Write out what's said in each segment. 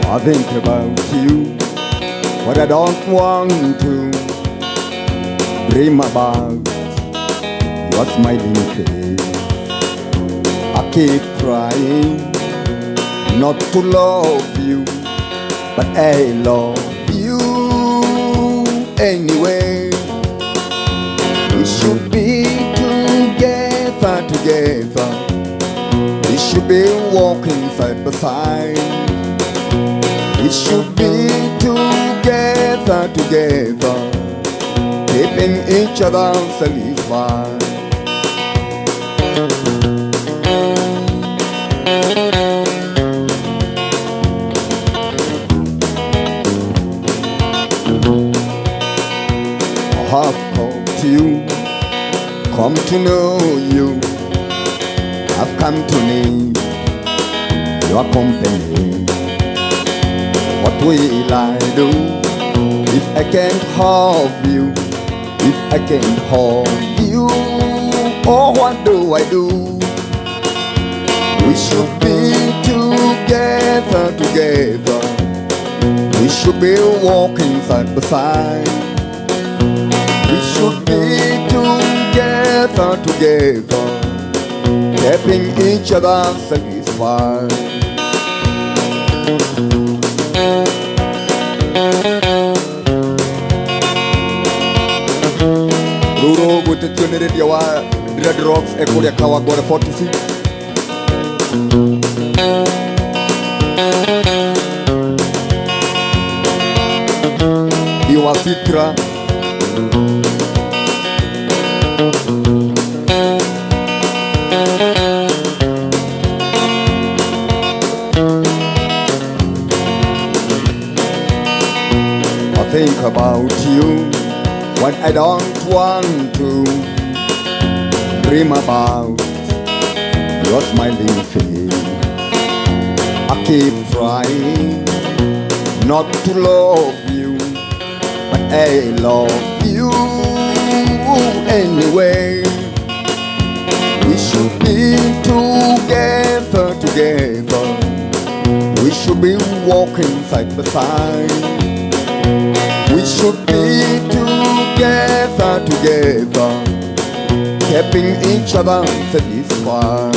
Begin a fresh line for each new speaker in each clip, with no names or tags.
I think about you, but I don't want to dream about your smiling face. I keep trying not to love you, but I love you anyway. We should be together, together. We should be walking side by side. We should be together, together, keeping each other satisfied. I have talked to you, come to know you. I've come to need your company. What will I do if I can't have you? If I can't have you, oh, what do I do? We should be together, together. We should be walking side by side. We should be together, together, keeping each other satisfied. Ruru gwĩtĩtio nĩ radio wa Dreadlocks ekũrĩa Kawangware 46. Iwa Citra. I think about you when I don't want to dream about your smiling face. I keep trying not to love you, but I love you anyway. We should be together, together. We should be walking side by side. We should be together, together, keeping each other satisfied.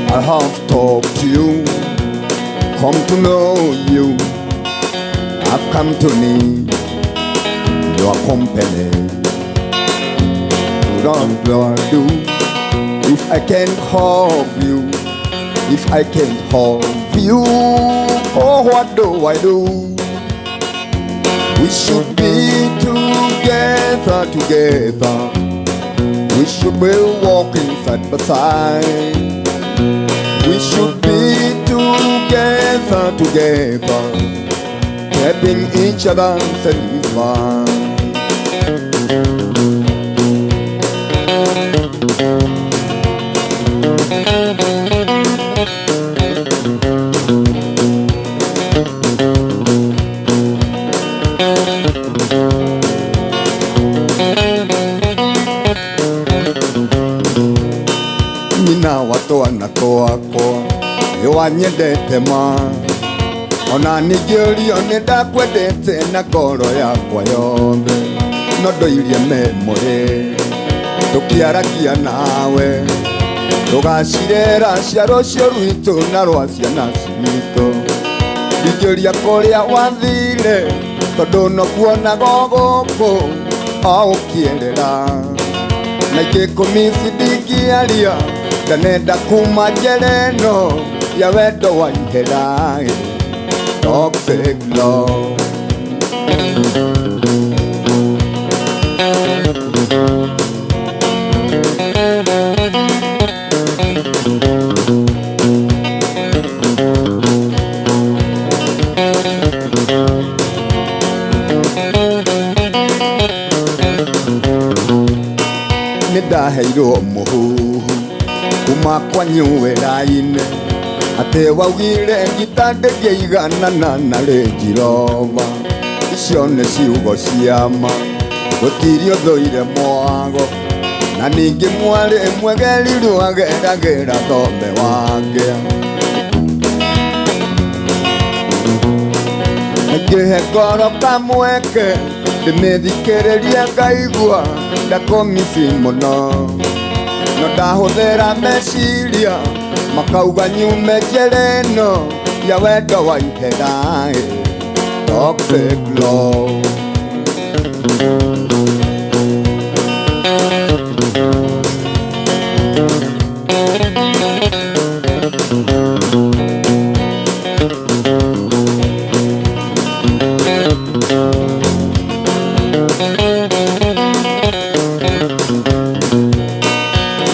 I have talked to you, come to know you. I've come to need your company. What do I do if I can't have you? If I can't have you, oh, what do I do? We should be together, together. We should be walking side by side. We should be together, together, keeping each other satisfied. Nyina wa twana twakwa nĩwanyendete ma, ona ningĩũrio nĩndakwendete na ngoro yakwa yothe, no ndoirie memory tũkĩaragia nawe, tũgacirera cia rũciũ rwitũ na rwa ciana citũ. Ndingĩũria kũrĩa wathire tondũ no kuonaga gũkũ o ũkĩerera, na ingĩkũmici ndingĩaria ndanenda kuma njera ĩno ya wendo wa ihera. Toxic love. Nĩ ndaheirwo mũhuhu kuma kwanyu wĩra-inĩ atĩ waugire ngita ndĩngĩiganana na Range Rover. Icio nĩ ciugo ciama gũtirio thũire mwago na ningĩ mwarĩ mwegerirwo ageragĩra thome wake. Ngĩhe ngoro kamweke ndĩmĩthikĩrĩrie ngaigua ndakũmici mũno no ndahũthĩra meciria makauga nyume njĩra ĩno ya wendo wa ihera. Toxic love.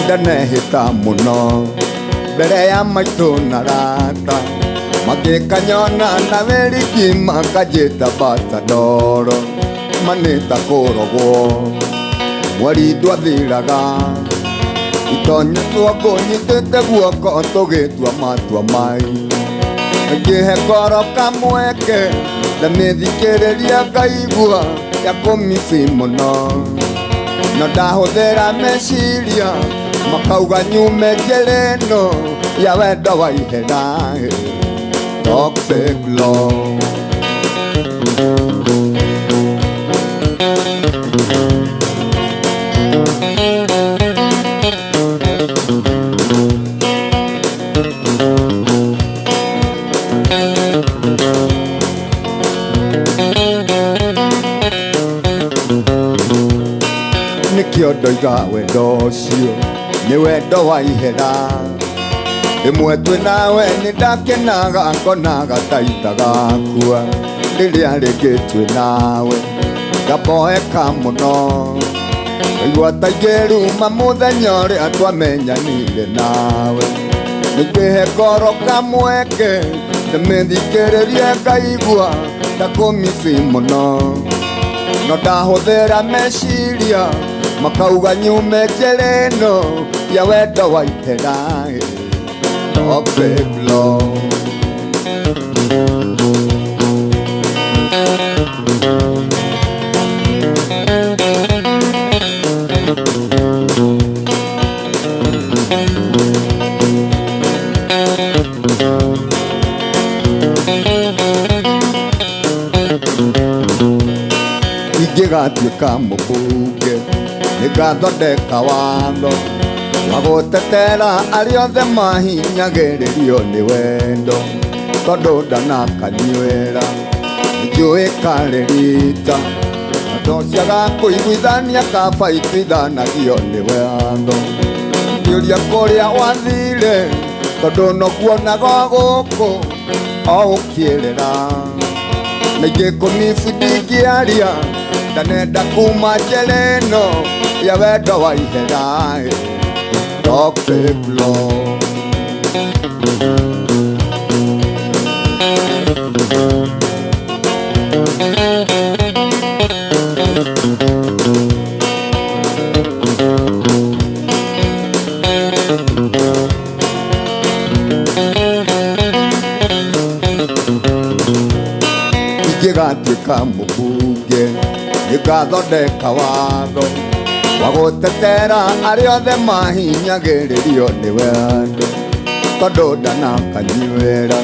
Ndanehĩta mũno mbere ya maitũ na rata magĩkanyona na wĩriki makanjĩta batadoro manĩta kũrogwo mweri ndwathiraga itonyetwo ngũnyitĩte guoko tũgĩtua matua maitũ. Ngĩhe ngoro kamweke ndamĩthikĩrĩria ngaigua ya kũmici mũno no ndahũthĩra meciria makauga nyume njĩra ĩno ya wendo wa ihera. Toxic love. Nĩkĩo ndoiga wendo ũcio nĩ wendo wa ihera. Rĩmwe twĩ nawe nĩ ndakenaga ngonaga ta itagakua rĩrĩa rĩngĩ twĩ nawe ngaboeka mũno ngaigua ta ingĩruma mũthenya ũrĩa twamenyanire nawe. Nĩngĩhe ngoro kamweke ndĩmĩthikĩrĩrie ngaigua ndakũmici mũno no ndahũthĩra meciria makauga nyume njĩra ĩno ya wendo wa ihera. Toxic love. Ingĩgatuĩka mũbunge nĩngathondeka watho wa gũtetera arĩa othe mahinyagĩrĩrio nĩ wendo tondũ ndanakanyuĩra nĩnjũĩ karĩ rita na ciaga kũiguithania kaba ituithanagio nĩ watho. Ngĩũria kũrĩa wathire tondũ nokuonaga gũkũ o ũkĩrĩra na ingĩkũmici ndingĩaria ndanenda kuma njĩra ĩno ya wendo wa ihera. Toxic love. Ingĩgatuĩka mũbunge nĩngathondeka watho wa gũtetera arĩa othe mahinyagĩrĩrio nĩ wendo tondũ ndanakanyuĩra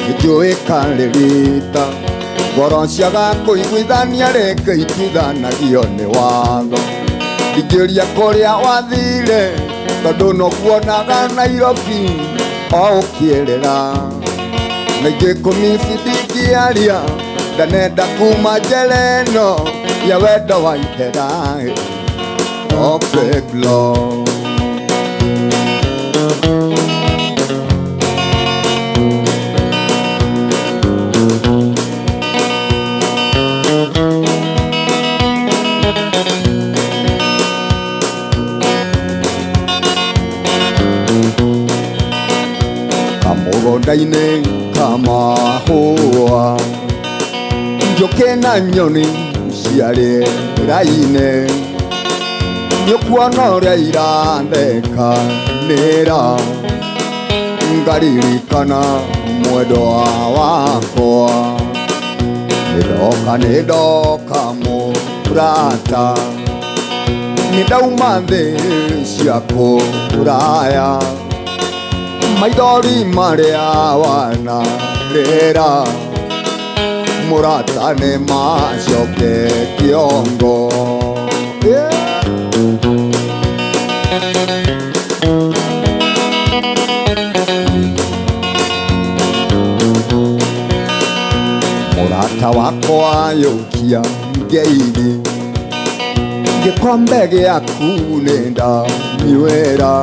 nĩnjũĩ karĩ rita ngoro ciaga kũiguithania rĩngĩ ituithanagio nĩ watho. Ndingĩũria kũrĩa wathire tondũ nokuonaga Nairobi o ũkĩrĩra na ingĩkũmici ndingĩaria ndanenda kuma njĩra ĩno ya wendo wa ihera. Toxic love. Kamũgũnda-inĩ kamahũa njũkĩ na nyoni ciarĩ rainĩ Nĩũkuona ũrĩa irathekanĩra, ngaririkana mwendwa wakwa. Nĩndoka, nĩndoka mũrata, nĩndauma thĩ cia kũraya, maithori marĩa wanarĩra, mũrata nĩ macoke kĩongo. Yeah. Mũrata wakwa yũkia ngeithi, gĩkombe gĩaku nĩndanyuĩra,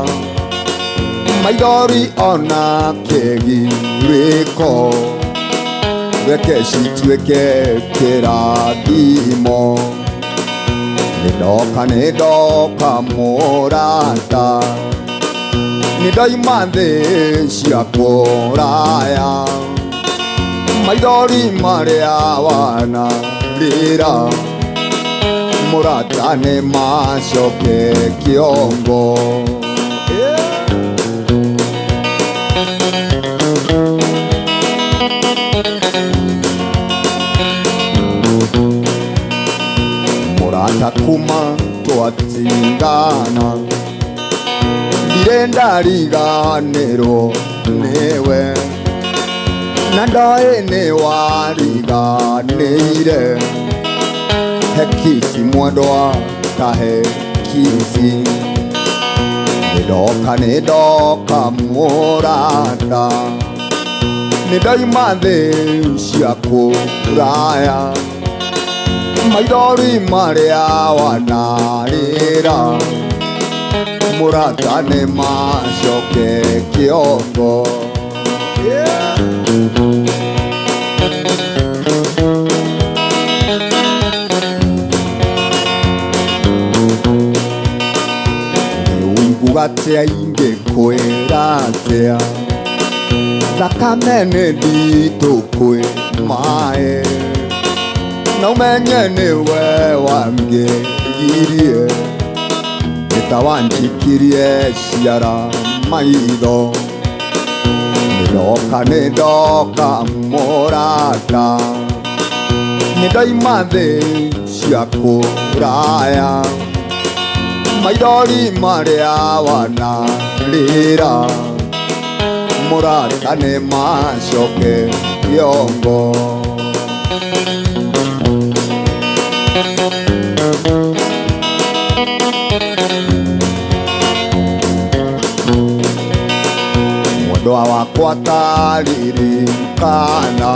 maithori ona kĩgirĩko, reke cituĩke kĩrathimo. Nĩndoka, nĩndoka mũrata, nĩndoima thĩ cia kũraya, maithori marĩa wanarĩra, mũrata nĩ macoke kĩongo. Yeah. Mũrata kuma twatigana, ndirĩ ndariganĩrwo nĩwe, na ndoĩ nĩ wariganĩire, he kici mwendwa ta he kici. Nĩndoka, nĩndoka mũrata, nĩndoima thĩ cia kũraya, maithori marĩa wanarĩra, mũrata nĩ macoke kĩongo. Yeah. Nĩũiguaga atĩa ingĩkwĩra atĩa, thakame nĩ nditũ kwĩ maĩ, na ũmenye nĩwe wangĩgirie, nĩ ta wanjikirie ciara maitho. Nĩndoka, nĩndoka mũrata, nĩndoima thĩ cia kũraya, maithori marĩa wanarĩra, mũrata nĩ macoke kĩongo. Mwendwa wakwa taririkana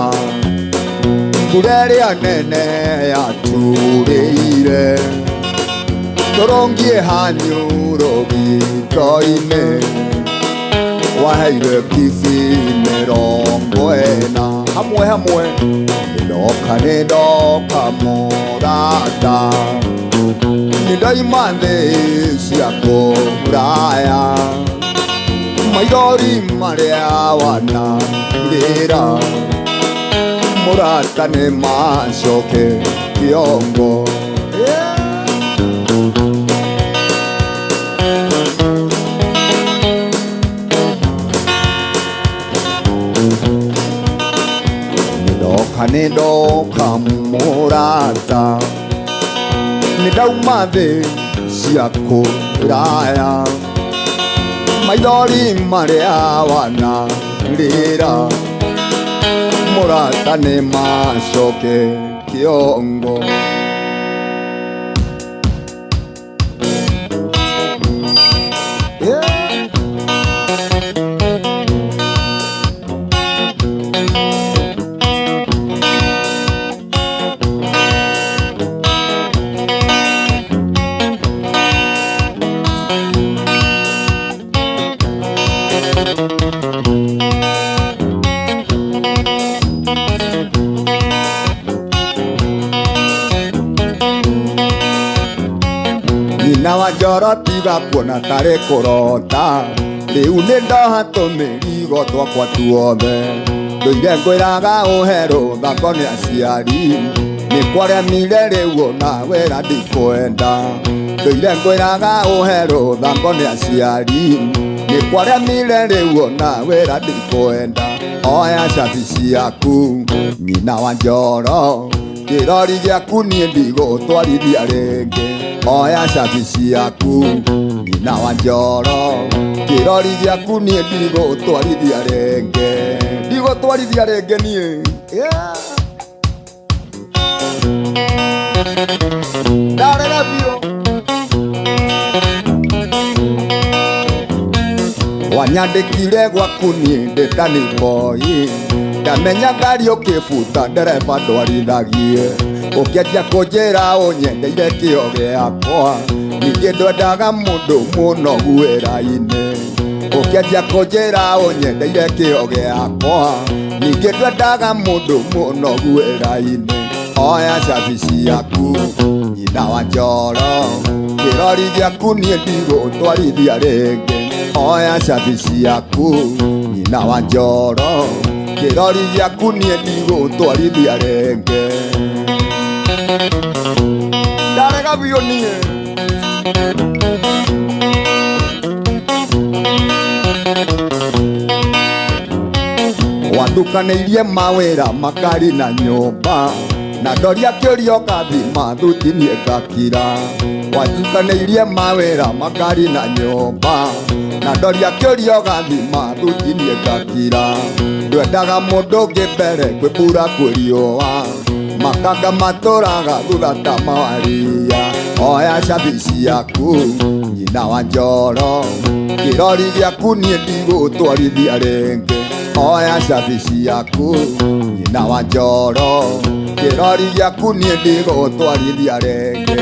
mbura ĩrĩa nene yaturĩire, tũrũngie hanyu rũgito-inĩ, waheire kici 40 hamwe hamwe. Nĩndoka, nĩndoka mũrata, nĩndoima thĩ cia kũraya, maithori marĩa wanarĩra, mũrata nĩ macoke kĩongo. Yeah. Nĩndoka, nĩndoka mũrata, nĩndauma thĩ cia kũraya, maithori marĩa wanarĩra, mũrata nĩ macoke kĩongo. Yeah. Nyina wa njoro tiga kuona tarĩ kũrota, rĩu nĩ ndoha tũmĩrigo twakwa tuothe, ndũire ngwĩraga ũhe rũtha nĩ aciari, Nĩ kwaremire rĩu ona wĩra ndikwenda. Ndũire ngwĩraga ũhe rũtha ngone aciari. Nĩ kwaremire rĩu ona wĩra ndikwenda. Oya cabi ciaku nyina wa Njoro, kĩrori gĩaku niĩ ndigũtwarithia rĩngĩ. Oya cabi ciaku nyina wa Njoro, kĩrori gĩaku niĩ ndigũtwarithia rĩngĩ. Ndigũtwarithia rĩngĩ niĩ. Yeah. Ndarega biũ. Wanyandĩkire gwaku niĩ ndĩ tani boy, ndamenya ngari ũkĩbuta ndereba ndwarithagie. Ũkĩanjia kũnjĩra ũnyendeire kĩo gĩakwa, ningĩ ndwendaga mũndũ mũnogu wĩra-inĩ. Ũkĩanjia kũnjĩra ũnyendeire kĩo gĩakwa, ningĩ ndwendaga mũndũ mũnogu wĩra-inĩ. Oya cabi ciaku nyina wa Njoro, kĩrori gĩaku niĩ ndigũtwarithia rĩngĩ. Oya cabi ciaku nyina wa Njoro, kĩrori gĩaku niĩ ndigũtwarithia rĩngĩ. Ndarega biũ niĩ. Wandukanĩirie mawĩra makari na nyũmba, na ndoria kĩũria ũgathima thuti niĩ ngakira. Wandukanĩirie mawĩra makari na nyũmba, na ndoria kĩũria ũgathima thuti niĩ ngakira. Ndwendaga mũndũ ũngĩ mbere kwĩ mbura kwĩ riũa, makanga matũraga thutha ta mawaria. Oya cabi ciaku nyina wa Njoro, kĩrori gĩaku niĩ ndigũtwarithia rĩngĩ. Oya cabi ciaku nyina wa Njoro, kĩrori gĩaku niĩ ndigũtwarithia rĩngĩ.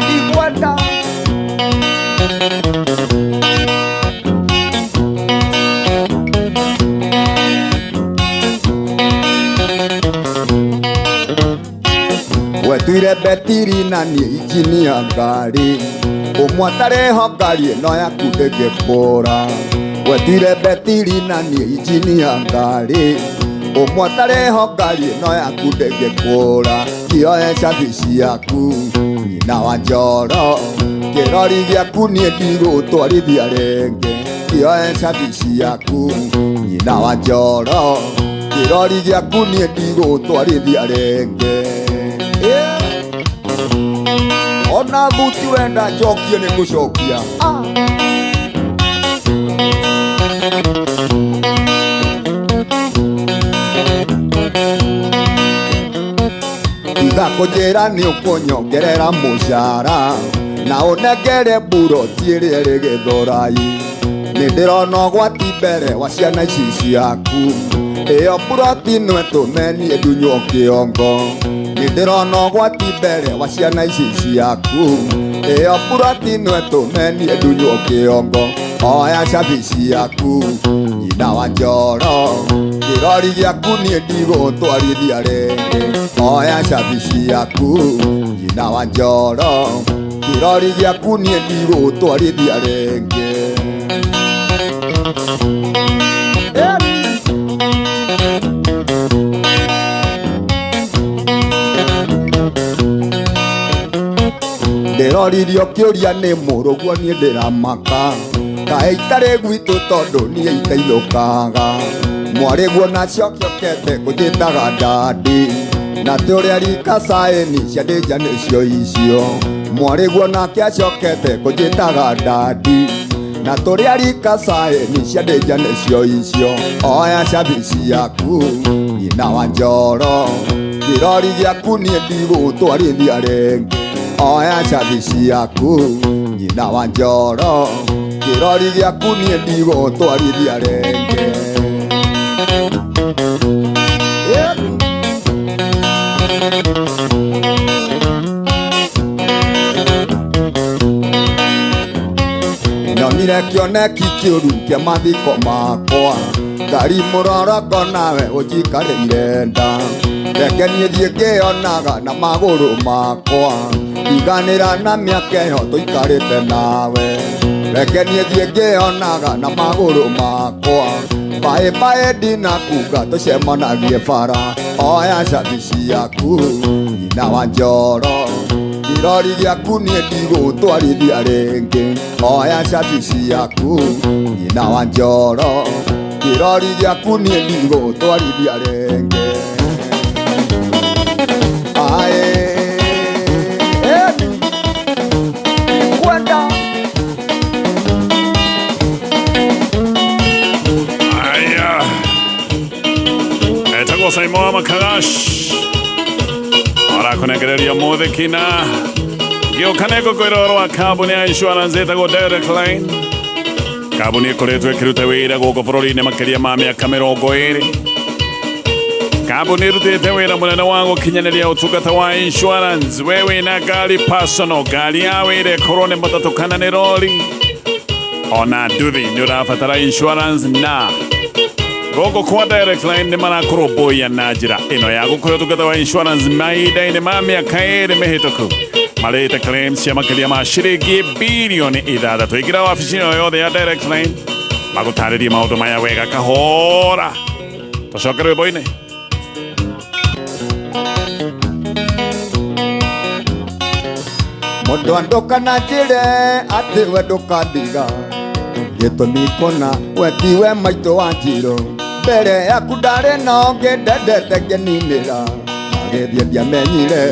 Ndikwenda. Wetuire betiri na niĩ injinia ngari, ũmwe atarĩ ho ngari ĩno yaku ndĩngĩkũra. Wetuire betiri na niĩ injinia ngari, ũmwe atarĩ ho ngari ĩno yaku ndĩngĩkũra. Kĩoye cabi ciaku nyina wa Njoro, kĩrori gĩaku niĩ ndigũtwarithia rĩngĩ. Kĩoye cabi ciaku nyina wa Njoro, kĩrori gĩaku niĩ ndigũtwarithia rĩngĩ. Yeah. Ona thuti wenda njokie nĩ ngũcokia. Tiga kũnjĩra nĩ ũkũnyongerera mũcara, na ũnengere mburoti ĩrĩa ĩrĩ Gĩthũrai. Nĩ ndĩrona ũgwati mbere wa ciana ici ciaku, ĩyo mburoti no ĩtũme niĩ ndunywo kĩongo. Nĩ ndĩrona ũgwati mbere wa ciana ici ciaku, ĩyo mburoti no ĩtũme niĩ ndunywo kĩongo. Oya cabi ciaku nyina wa Njoro, kĩrori gĩaku niĩ ndigũtwarithia rĩngĩ. Oya cabi ciaku nyina wa Njoro, kĩrori gĩaku niĩ ndigũtwarithia rĩngĩ. Ndĩroririo kĩũria nĩ mũrũguo niĩ ndĩramaka, kaĩ itarĩ gwitũ tondũ niĩ itainũkaga. Mwarĩguo nacio kĩokete kũnjĩtaga ndandi, na tũrĩa rika caĩni cia ndĩnja nĩcio icio. Mwarĩguo nake acokete kũnjĩtaga ndandi, na tũrĩa rika caĩni cia ndĩnja nĩcio icio. Oya cabi ciaku nyina wa Njoro, kĩrori gĩaku niĩ ndigũtwarithia rĩngĩ. Oya cabi ciaku nyina wa Njoro, kĩrori gĩaku niĩ ndigũtwarithia rĩngĩ. Yeah. Nyonire kĩoneki kĩũru kĩa mathiko makwa, ngari mũroroko nawe ũnjikarĩire nda. Reke niĩ thiĩ ngĩonaga na magũrũ makwa, iganĩra na mĩaka ĩyo tũikarĩte nawe. Reke niĩ thiĩ ngĩonaga na magũrũ makwa, mbaĩ mbaĩ ndinakuga tũcemanagie bara. Oya cabi ciaku nyina wa njoro, kĩrori gĩaku niĩ ndigũtwarithia rĩngĩ. Oya cabi ciaku nyina wa njoro, kĩrori gĩaku niĩ ndigũtwarithia rĩngĩ. Ae, kwenda.
Aya, etagwo Saimo wa Makagash arakunegereria muthikina ngĩũka nĩ ngũkwĩra ũhoro wa kambuni ya insurance ĩtagwo Direct Line, kambuni ĩkoretwo ĩkĩruta wĩra gũkũ bũrũri-inĩ makĩria ma mĩaka 20. Kambuni ĩrutĩte wĩra mũnene wa gũkinyanĩria ũtungata wa insurance. We wĩna ngari personal, ngari ya wĩra, ĩkorwo nĩ matatũ kana nĩ rori ona nduthi, nĩ ũrabatara insurance na gũkũ kwa Direct Line nĩ marakũrũmbũiya na njĩra ĩno ya gũkũhe ũtungata wa insurance. Mahinda-inĩ ma mĩaka 2 mĩhĩtũku marĩte claims cia makĩria ma ciringi bilioni 6. Ingĩra wabici ĩyo yothe ya Direct Line magũtarĩrie maũndũ maya wega kahora. Tũcoke rwĩmbo-inĩ.
Mũndũ andũka na njĩre atĩ we ndũkandiga, gĩtũmi kũna we tiwe maitũ wa njirũ. Mbere yaku ndarĩ na ũngĩ ndendete ngĩninĩra, agĩthiĩ ndiamenyire,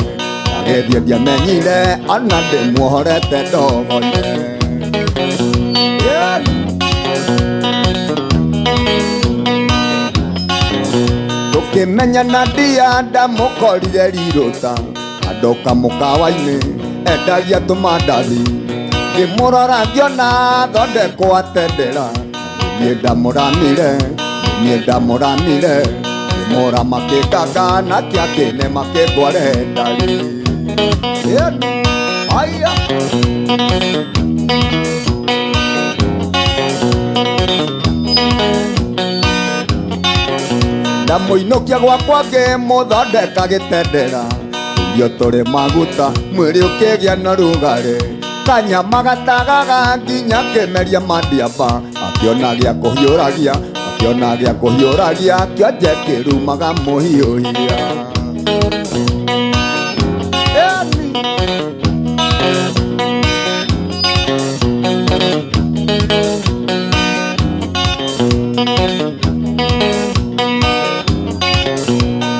agĩthiĩ ndiamenyire ona ndĩmuohorete ndogoye. Yeah. Tũkĩmenyana ndia ndamũkorire rirũta, andoka mũkawa-inĩ endagia tũmandathi, ngĩmũrora ngĩona thondekwo atendera. Niĩ ndamũramire, niĩ ndamũramire, ngĩmũra makĩnganga na kĩakĩne makĩndware ndari. Yeah. Aya. Ndamũinũkia gwakwa ngĩmũthondeka gĩtendera, irio tũrĩ maguta mwĩrĩ ũkĩgĩa na rugarĩ, kanyama gatagaga nginya kĩmeria mandiamba, akĩona gĩa kũhiũragia, akĩona gĩa kũhiũragia, kĩonje kĩrumaga mũhiũhia. Eni.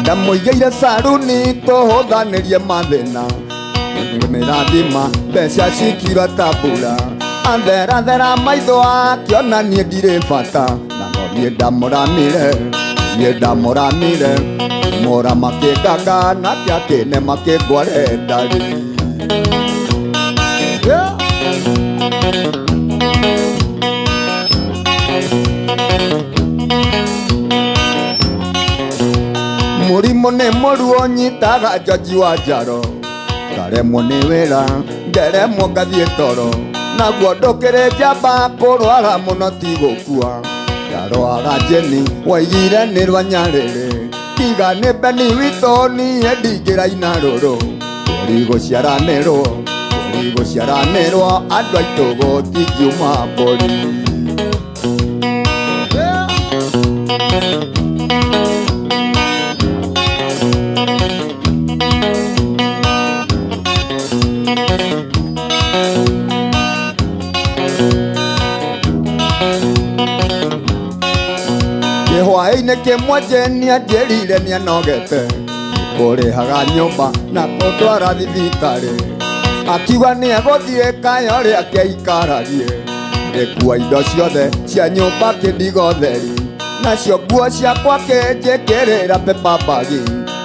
Ndamũigĩire saruni tũhũthanĩrie mathĩna, mĩrathima mbeca cikira tambura, atherathera maitho akĩona niĩ ndirĩ bata, na no niĩ ndamũramire, niĩ ndamũramire, mora makĩnganga na kĩakĩne makĩngware ndari. Yeah. Mũrimũ nĩ mũru ũnyitaga njoji wa njaro, ngaremwo nĩ wĩra ngeremwo ngathiĩ toro, naguo ndũkĩrĩ njamba kũrwara mũno ti gũkua. Ndarwara njeni waigire nĩ rwa nyarĩrĩ, tiga nĩ beni witũ niĩ ndingĩraina rũrũ. Mbũri gũciaranĩrwo, mbũri gũciaranĩrwo, andũ aitũ gũtingiuma mbũri. Yeah. Kĩhwaĩ-inĩ kĩmwe Jane anjĩrire nĩanogete, kũrĩhaga nyũmba na kũndwara thibitarĩ, akiuga nĩegũthiĩ kayo rĩake aikaragie, ngĩkua indo ciothe cia nyũmba kĩndigo theri, nacio nguo ciakwa kĩnjĩkĩrĩra paper bag,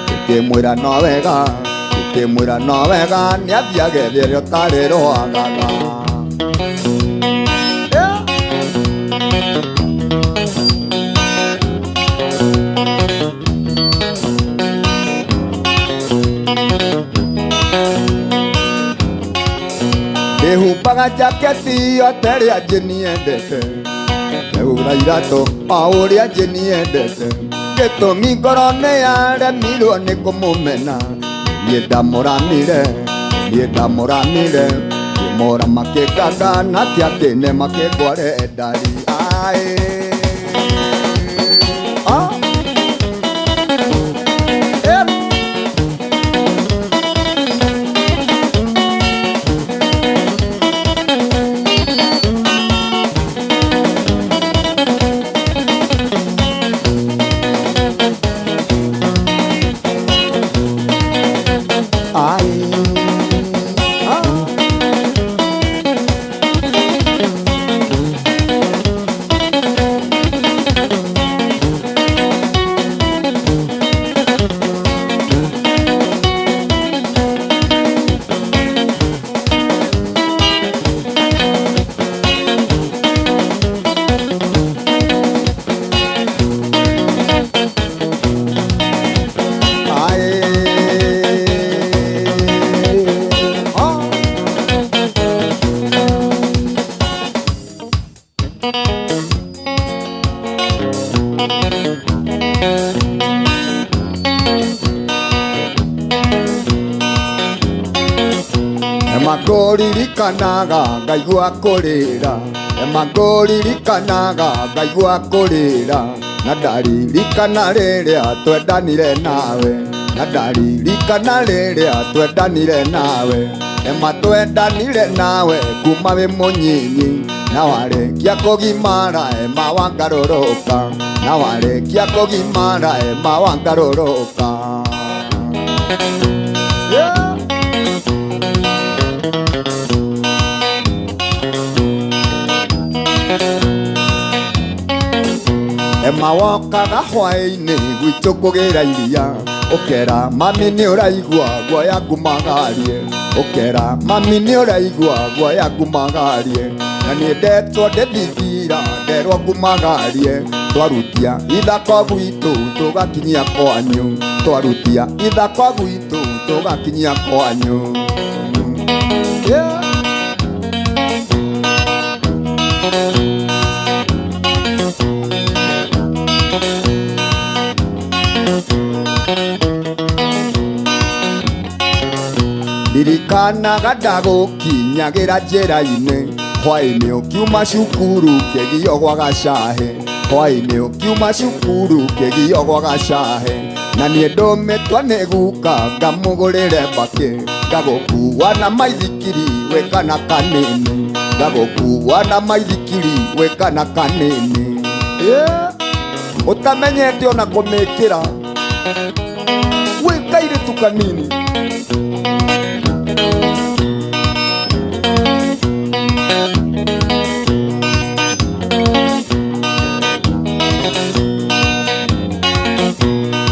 ngĩkĩmwĩra no wega, ngĩkĩmwĩra no wega nĩathiĩ agethe ũrĩa ũtarĩ rwagaga. Yeah. Ndĩhumbaga jaketi o ta ĩrĩa Jane endete, ngehura iratũ o ũrĩa Jane endete, gĩtũmi ngoro nĩyaremirwo nĩ kũmũmena. Niĩ ndamũramire, niĩ ndamũramire, ngĩmũra makĩnganga na kĩakĩne makĩngware ndari. Ae. Ah. Ema ngũririkanaga ngaigua kũrĩra, ema ngũririkanaga ngaigua kũrĩra, na ndaririkana rĩrĩa twendanire nawe, na ndaririkana rĩrĩa twendanire nawe. Ema twendanire nawe kuma wĩ mũnyinyi, na warĩkia kũgimara ema wangarũrũka, na warĩkia kũgimara ema wangarũrũka. Yeah. Ema wokaga hwaĩ-inĩ gwitũ kũgĩra iria, ũkera mami nĩ ũraigua guoya ngumagarie, ũkera mami nĩ ũraigua guoya ngumagarie, na niĩ ndetwo ndĩthingira nderwo ngumagarie, twarutia ithako gwitũ tũgakinyia kwanyu, twarutia ithako gwitũ tũgakinyia kwanyu. Yeah. Ndirikanaga ndagũkinyagĩra njĩra-inĩ, hwaĩ-inĩ ũkiuma cukuru ngĩgio gwa gacahe, hwaĩ-inĩ ũkiuma cukuru ngĩgio gwa gacahe, na niĩ ndũmĩtwo nĩ guka ngamũgũrĩre mbakĩ, ngagũkua na maithikiri wĩ kana kanini, ngagũkua na maithikiri wĩ kana kanini. Yeah. Ũtamenyete ona kũmĩkĩra wĩ kairĩtu kanini.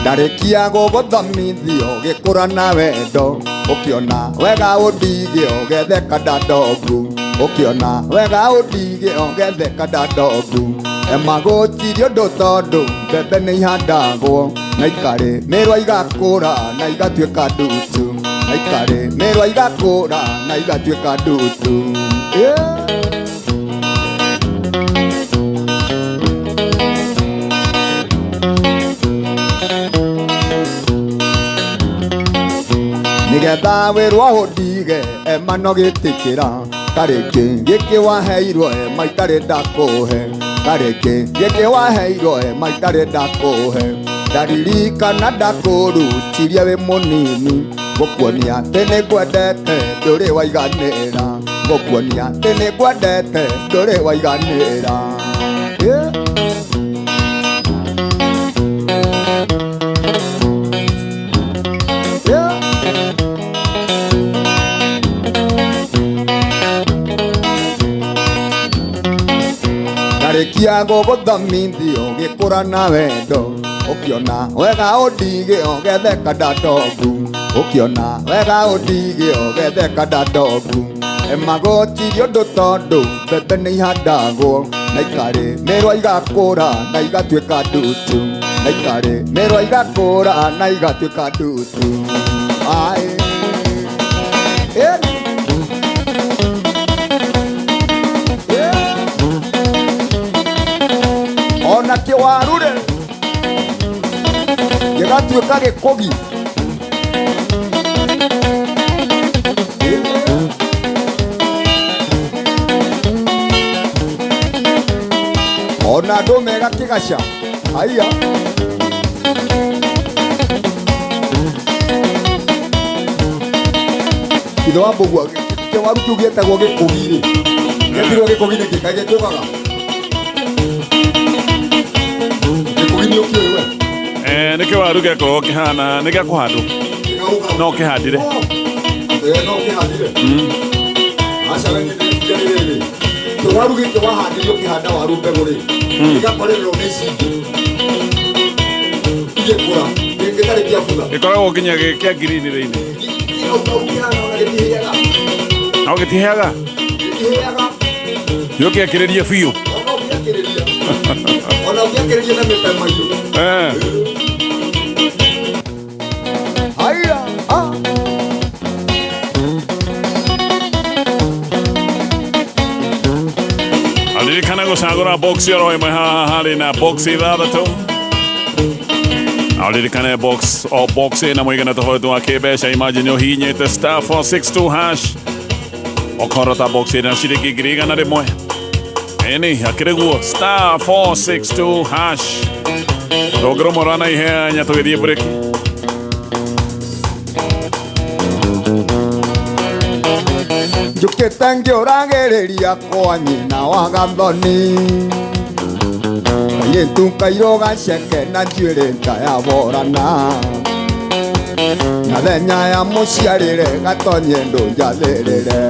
Ndarĩkia gũgũthomithio gĩkũra na wendo, ũkĩona wega ũndige ũgetheka ndandogu, ũkĩona wega ũndige ũgetheka ndandogu. Ema gũtirĩ ũndũ tondũ mbembe nĩ ihandagwo, na ikarĩmĩrwo igakũra na igatuĩka ndutu, na ikarĩmĩrwo igakũra na igatuĩka ndutu. Yeah. Nĩgetha wĩrwo ũndige ema no gĩtĩkĩra, karĩkĩ gĩkĩ waheirwo ema itarĩ ndakũhe, karĩkĩ gĩkĩ waheirwo ema itarĩ ndakũhe, ndaririkana ndakũrutirie wĩ mũnini, ngũkuonia atĩ nĩngwendete ndũrĩ waiganĩra, ngũkuonia atĩ nĩngwendete ndũrĩ waiganĩra. Yeah. Yeah. Ndarĩkia gũgũthomithio gĩkũra na wendo, ũkĩona wega ũndige ũgetheka ndandogu, ũkĩona wega ũndige ũgetheka ndandogu. Ema gũtirĩ ũndũ tondũ mbembe nĩ ihandagwo, na ikarĩmĩrwo igakũra na igatuĩka ndutu, na ikarĩmĩrwo igakũra na igatuĩka ndutu. Aĩ. Yeah. Yeah. Ona kĩwaru-rĩ gĩgatuĩka gĩkũgi. Ona andũ mega kĩgaca aiya. Ithe wa mbũgua kĩwaru kĩu gĩtagwo gĩkũgi-rĩ, gĩetirwo gĩkũgi nĩkĩ? Kaĩ gĩkũgaga? Gĩkũgi nĩ ũkĩũĩ we?
Nĩ kĩwaru gĩakoragwo kĩhana nĩ gĩa kũhandwo no ũkĩhandire.
No ũkĩhandire? Aca we niĩ ndĩreciria rĩrĩ, kĩwaru gĩkĩ wahandire ũkĩhanda waru mbegũ rĩ, gĩgakorererwo nĩ ici ingĩ igĩkũra gĩtarĩ kĩabutha.
Gĩkoragwo nginya gĩ kĩa ngirini thĩinĩ.
Ũkĩhana ona gĩtihĩaga.
No gĩtihĩaga.
Gĩtihĩaga.
Nĩ ũkĩakĩrĩria biũ.
Ona ũngĩakĩrĩria, ona ũngĩakĩrĩria na mĩtamaiyũ. Haya, ah.
Aririkana gũcagũra box oro ĩmwe haha harĩ na box ithathatũ. Aririkane box o box ĩna mũigana tofauti wa kĩmbeca. Imagine ũhihinyĩte *462# Ũkorota box ĩna ciringi 100,000. Ĩni akĩrĩguo star 462 hash. Rũngĩ rũmwe rwa naihenya tũgĩthiĩ breki.
Njũkĩte ngĩũragĩrĩria kwa nyina wa Gathoni, kairĩtu kairũ gaceke na njuĩrĩ ta ya borana, na thenya ya mũciarĩre gatonye ndũnjathĩrĩre.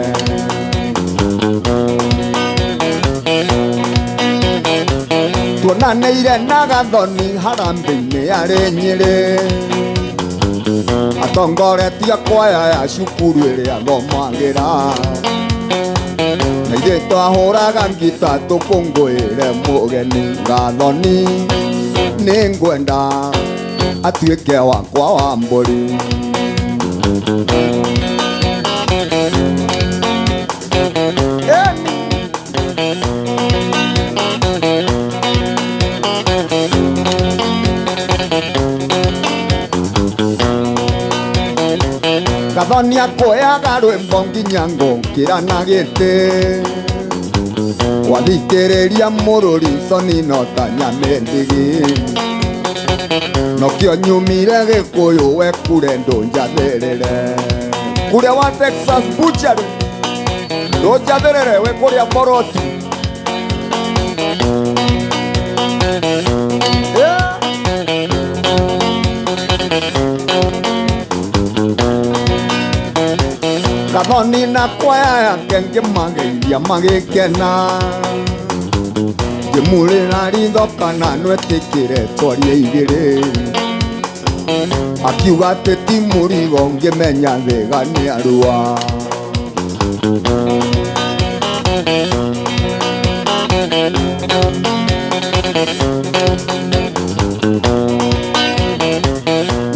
Tuonanĩire na Gathoni harambĩ-inĩ yarĩ Nyĩrĩ, atongoretie kwaya ya cukuru ĩrĩa thomagĩra, na ithuĩ twahũraga ngita tũkũngũĩre mũgeni. Gathoni nĩngwenda atuĩke wakwa wa mbũri. Gathoni akuoyaga rwĩmbo nginya ngũkĩra na gĩtĩ, wathikĩrĩria mũrũri coni no ta nyamĩndigi, nokĩo nyumire Gĩkũyũ we kure ndũnjathĩrĩre. Kure wa Texas Butchery ndũnjathĩrĩre we kũrĩa Boroti. Gathoni na kwaya yake ngĩmageithia magĩkena, ngĩmurĩra ritho kana nwetĩkĩre twarie igĩrĩ, akiuga atĩ ti mũrigo ngĩmenya thĩga nĩ arua.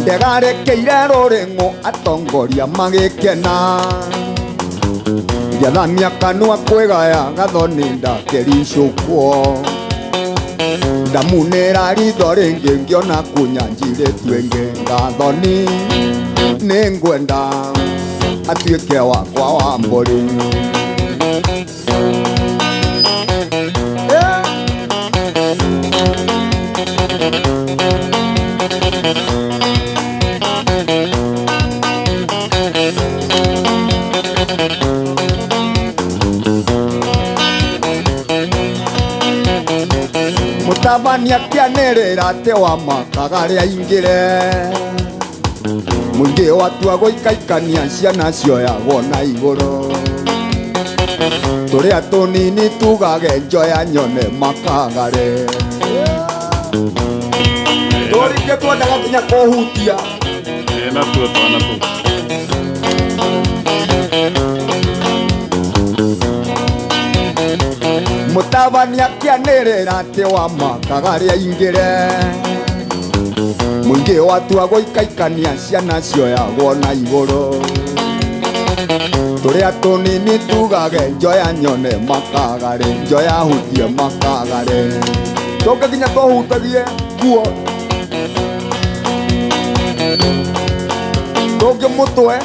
Ndegarekeire rũrĩng'ũ atongoria magĩkena, ngĩathamia kanua kwĩgaya Gathoni ndakericũkwo, ndamunĩra ritho rĩngĩ ngĩona kũnyanjirĩtu ĩngĩ. Gathoni nĩngwenda atuĩke wakwa wa mbũri. Mũtabania akĩanĩrĩra atĩ wa makaga arĩa aingĩre, mũingĩ watua gũikaikania ciana cioyagwo na igũrũ, tũrĩa tũnini tugage njoya nyone makagare. Tũringĩ twendaga nginya kũhutia.
Natuo twana tũu.
Mũtabania akĩanĩrĩra atĩ wa makaga arĩa aingĩre, mũingĩ watua gũikaikania ciana cioyagwo na igũrũ, tũrĩa tũnini tugage njoya nyone makagare, njoya hutie makagare, tũngĩ nginya tũhutagie nguo, tũngĩ mũtwe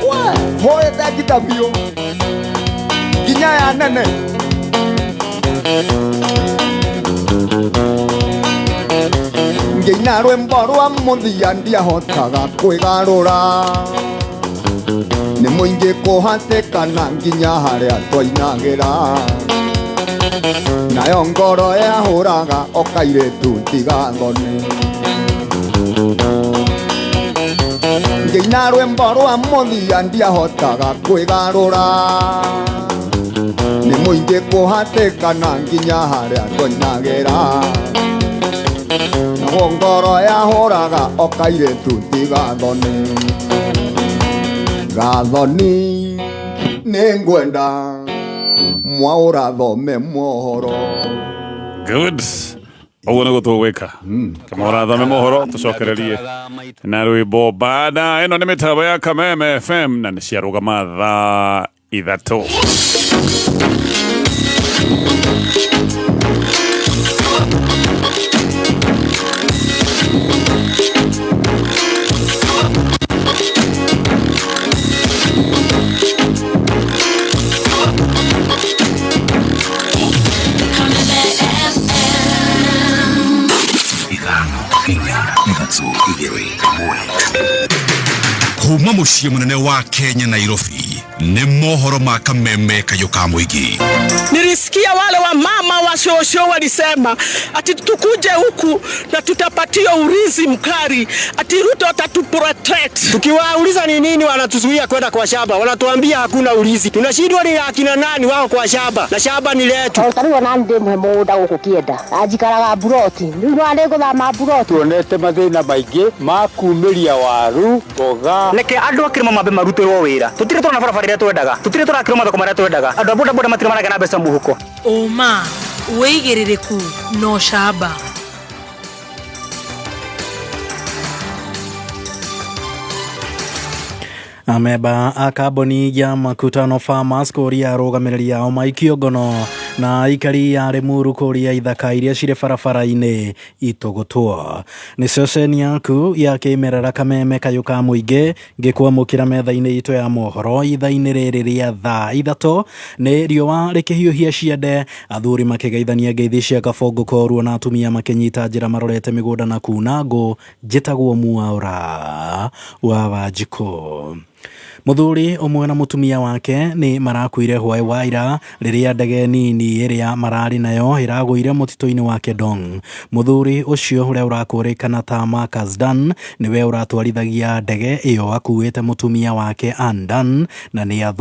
we hũrĩte ngita biũ nginya ya nene. Ngĩina rwĩmbo rwa mũthia ndiahotaga kwĩgarũra, nĩ mũingĩ kũhatĩkana nginya harĩa twainagĩra, nayo ngoro yahũraga o kairĩtu tiga thoni. Ngĩina rwĩmbo rwa mũthia ndiahotaga kwĩgarũra, nĩ mũingĩ kũhatĩkana nginya harĩa twainagĩra, naguo ngoro yahũraga o kairĩtu tiga thoni. Gathoni nĩngwenda mwaũrathome mohoro.
Good. Ũguo nĩguo tũgwĩka. Kamũrathome mohoro tũcokererie na rwĩmbo baada. Ĩno nĩ mĩtambo ya Kameme FM na nĩ ciarũgama thaa 3.
Kuma mũciĩ mũnene wa Kenya, Nairobi, nĩ mohoro ma Kameme kayũ ka mũingĩ.
Nilisikia wale wa mama wa shosho walisema ati tukuje huku na tutapatia ulinzi mkali, ati Ruto atatuprotect.
Tukiwauliza ni nini wanatuzuia kwenda kwa shamba, wanatuambia hakuna ulinzi. Tunashindwa ni akina nani wao kwa shamba, na shamba ni letu.
Ta rĩu ona ndĩ mũhe mũgũnda gũkũ kĩenda anjikaraga mburoti rĩu no nĩngũthama mburoti.
Tuonete mathĩna maingĩ ma kumĩria waru, mboga.
Reke andũ a kĩrĩma mambe marutĩrwo wĩra. Tũtirĩ tũrona barabara ĩrĩa twendaga, tũtirĩ tũrakĩrwo mathoko marĩa twendaga. Andũ a bodaboda matirĩ maragĩa na mbeca mũhuko.
Ũma, wĩigĩrĩrĩku na ũcamba.
Amemba a kambuni ya Makutano Farmers kũria arũgamĩrĩri ao maikio ngono na aikari a Limuru kũria ithaka iria cirĩ barabara-inĩ itũgũtwo. Nĩ ceceni yaku ya kĩmerera Kameme kayũ ka mũingĩ ngĩkwamũkĩra metha-inĩ itũ ya mohoro ithaa-inĩ rĩrĩ rĩa thaa 3 nĩ riũa rĩkĩhiũhia ciande, athuri makĩgeithania ngeithi cia kabongo koruo na atumia makĩnyita njĩra marorete mĩgũnda na kuna ngũ. Njĩtagwo Mwaũra wa Wanjikũ. Mũthuri ũmwe na mũtumia wake nĩ marakuire hwaĩ wa ira rĩrĩa ndege nini ĩrĩa mararĩ nayo ĩragũire mũtitũ-inĩ wa Kedong. Mũthuri ũcio ũrĩa ũrakũrĩkana ta Marcus Dan nĩwe ũratwarithagia ndege ĩyo akuĩte mũtumia wake Ann Dan na nĩ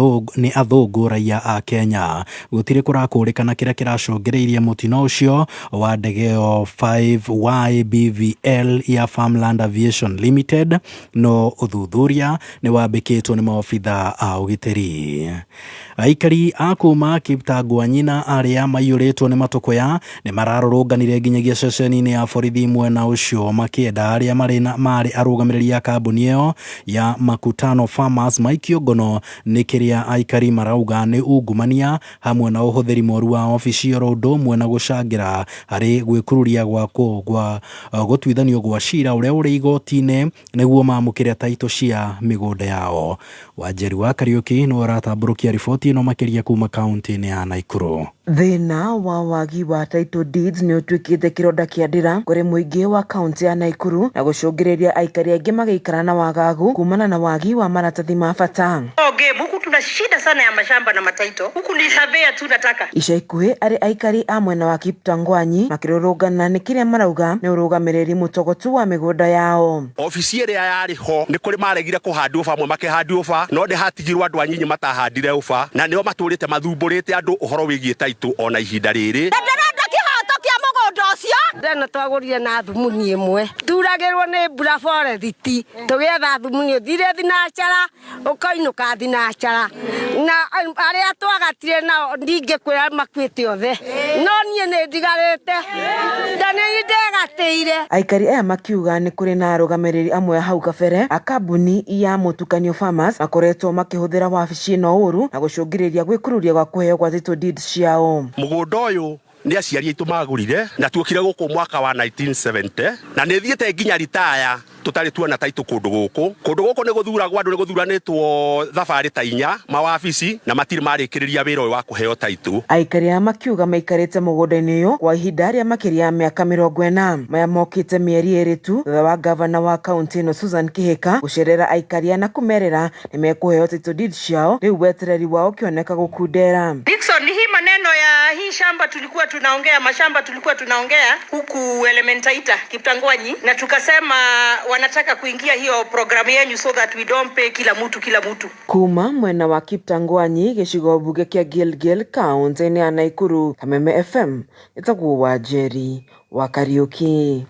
athũngũ raia a Kenya. Gũtirĩ kũrakũrĩkana kĩrĩa kĩracũngĩrĩirie mũtino ũcio wa ndege ĩyo 5YBVL ya Farmland Aviation Limited, no ũthuthuria nĩ wambĩkĩtwo nĩ maobitha a ũgitĩri. Aikari a kuma Kiptangwanyina arĩa maiyũrĩtwo nĩ matũkũya nĩ mararũrũnganire nginyagia ceceni-inĩ ya borithi mwena ũcio makĩenda arĩa marĩ arũgamĩrĩri a kambuni ĩyo ya Makutano Farmers maikio ngono nĩ kĩrĩa aikari marauga nĩ ungumania hamwe na ũhũthĩri mũru wa obici oro ũndũ ũmwe na gũcangĩra harĩ gwĩkururia gwa gũtuithanio gwa cira ũrĩa ũrĩ igoti-inĩ nĩguo mamũkĩre taitũ cia mĩgũnda yao. Wanjeri wa Kariuki nĩwe ũratambũrũkia riboti ĩno makĩria kuma kaunti-inĩ ya Naikuru.
Thĩna wa wagi wa title deeds nĩ ũtuĩkĩte kĩronda kĩa ndĩra kũrĩ mũingĩ wa kaunti ya Naikuru na gũcũngĩrĩria aikari aingĩ magĩikara na wagagu kumana na wagi wa maratathi ma bata.
Okay, huku tuna shida sana ya mashamba na mataito. Huku ni surveyor tu nataka.
Ica ikuhĩ arĩ aikari a mwena wa Kiptangwanyi makĩrũrũngana nĩ kĩrĩa marauga nĩ ũrũgamĩrĩri mũtogotu wa mĩgũnda yao.
Obici ĩrĩa yarĩ ho nĩ kũrĩ maregire kũhanda ũba, amwe makĩhanda ũba, no ndĩ hatigirwo andũ anyinyi matahandire ũba, na nĩo matũrĩte mathumbũrĩte andũ ũhoro wĩgiĩ taitũ ona ihinda rĩrĩ.
Ndĩrenda kĩhoto kĩa mũgũnda ũcio.
Ndeno twagũrire na thumuni ĩmwe, turagĩrwo nĩ mbura forethiti, tũgĩetha thumuni ũthire thinacara ũkainũka thinacara, na arĩa twagatire nao ndingĩkwĩra makuĩte othe, no niĩ nĩ ndigarĩte na nĩ ndegatĩire.
Aikari aya makiuga nĩ kũrĩ na arũgamĩrĩri amwe hau kabere a kambuni ya Mũtukanio Farmers makoretwo makĩhũthĩra wabici ĩno ũru na gũcũngĩrĩria gwĩkururia gwa kũheo gwa title deeds ciao.
Mũgũnda ũyũ nĩ aciari aitũ magũrire na tuokire gũkũ mwaka wa 1970 na nĩ thiĩte nginya ritaya tũtarĩ tuona taitũ kũndũ gũkũ. Kũndũ gũkũ nĩ gũthuragwo andũ, nĩ gũthuranĩtwo thabarĩ ta 4 mawabici na matirĩ marĩkĩrĩria wĩra ũyũ wa kũheo taitũ.
Aikari aya makiuga maikarĩte mũgũnda-inĩ ũyũ kwa ihinda rĩa makĩria ya mĩaka 40. Maya mokĩte mĩeri 2 tu thutha wa gavana wa kaunti ĩno Susan Kihika gũcerera aikari aya na kũmerĩra nĩ mekũheo title deed ciao, rĩu wetereri wao ũkĩoneka gũkundera.
Dickson, hii maneno ya hii shamba tulikuwa tunaongea, mashamba tulikuwa tunaongea huku Elementaita Kiptangwanyi, na tukasema wanataka kuingia hiyo programu yenyu so that we don't pay kila mtu kila mtu.
Kuma mwena wa Kiptangwanyi gĩcigo mbunge kĩa Gilgil kaunti-inĩ ya Naikuru, Kameme FM ĩtagwo Wanjeri wa Kariuki.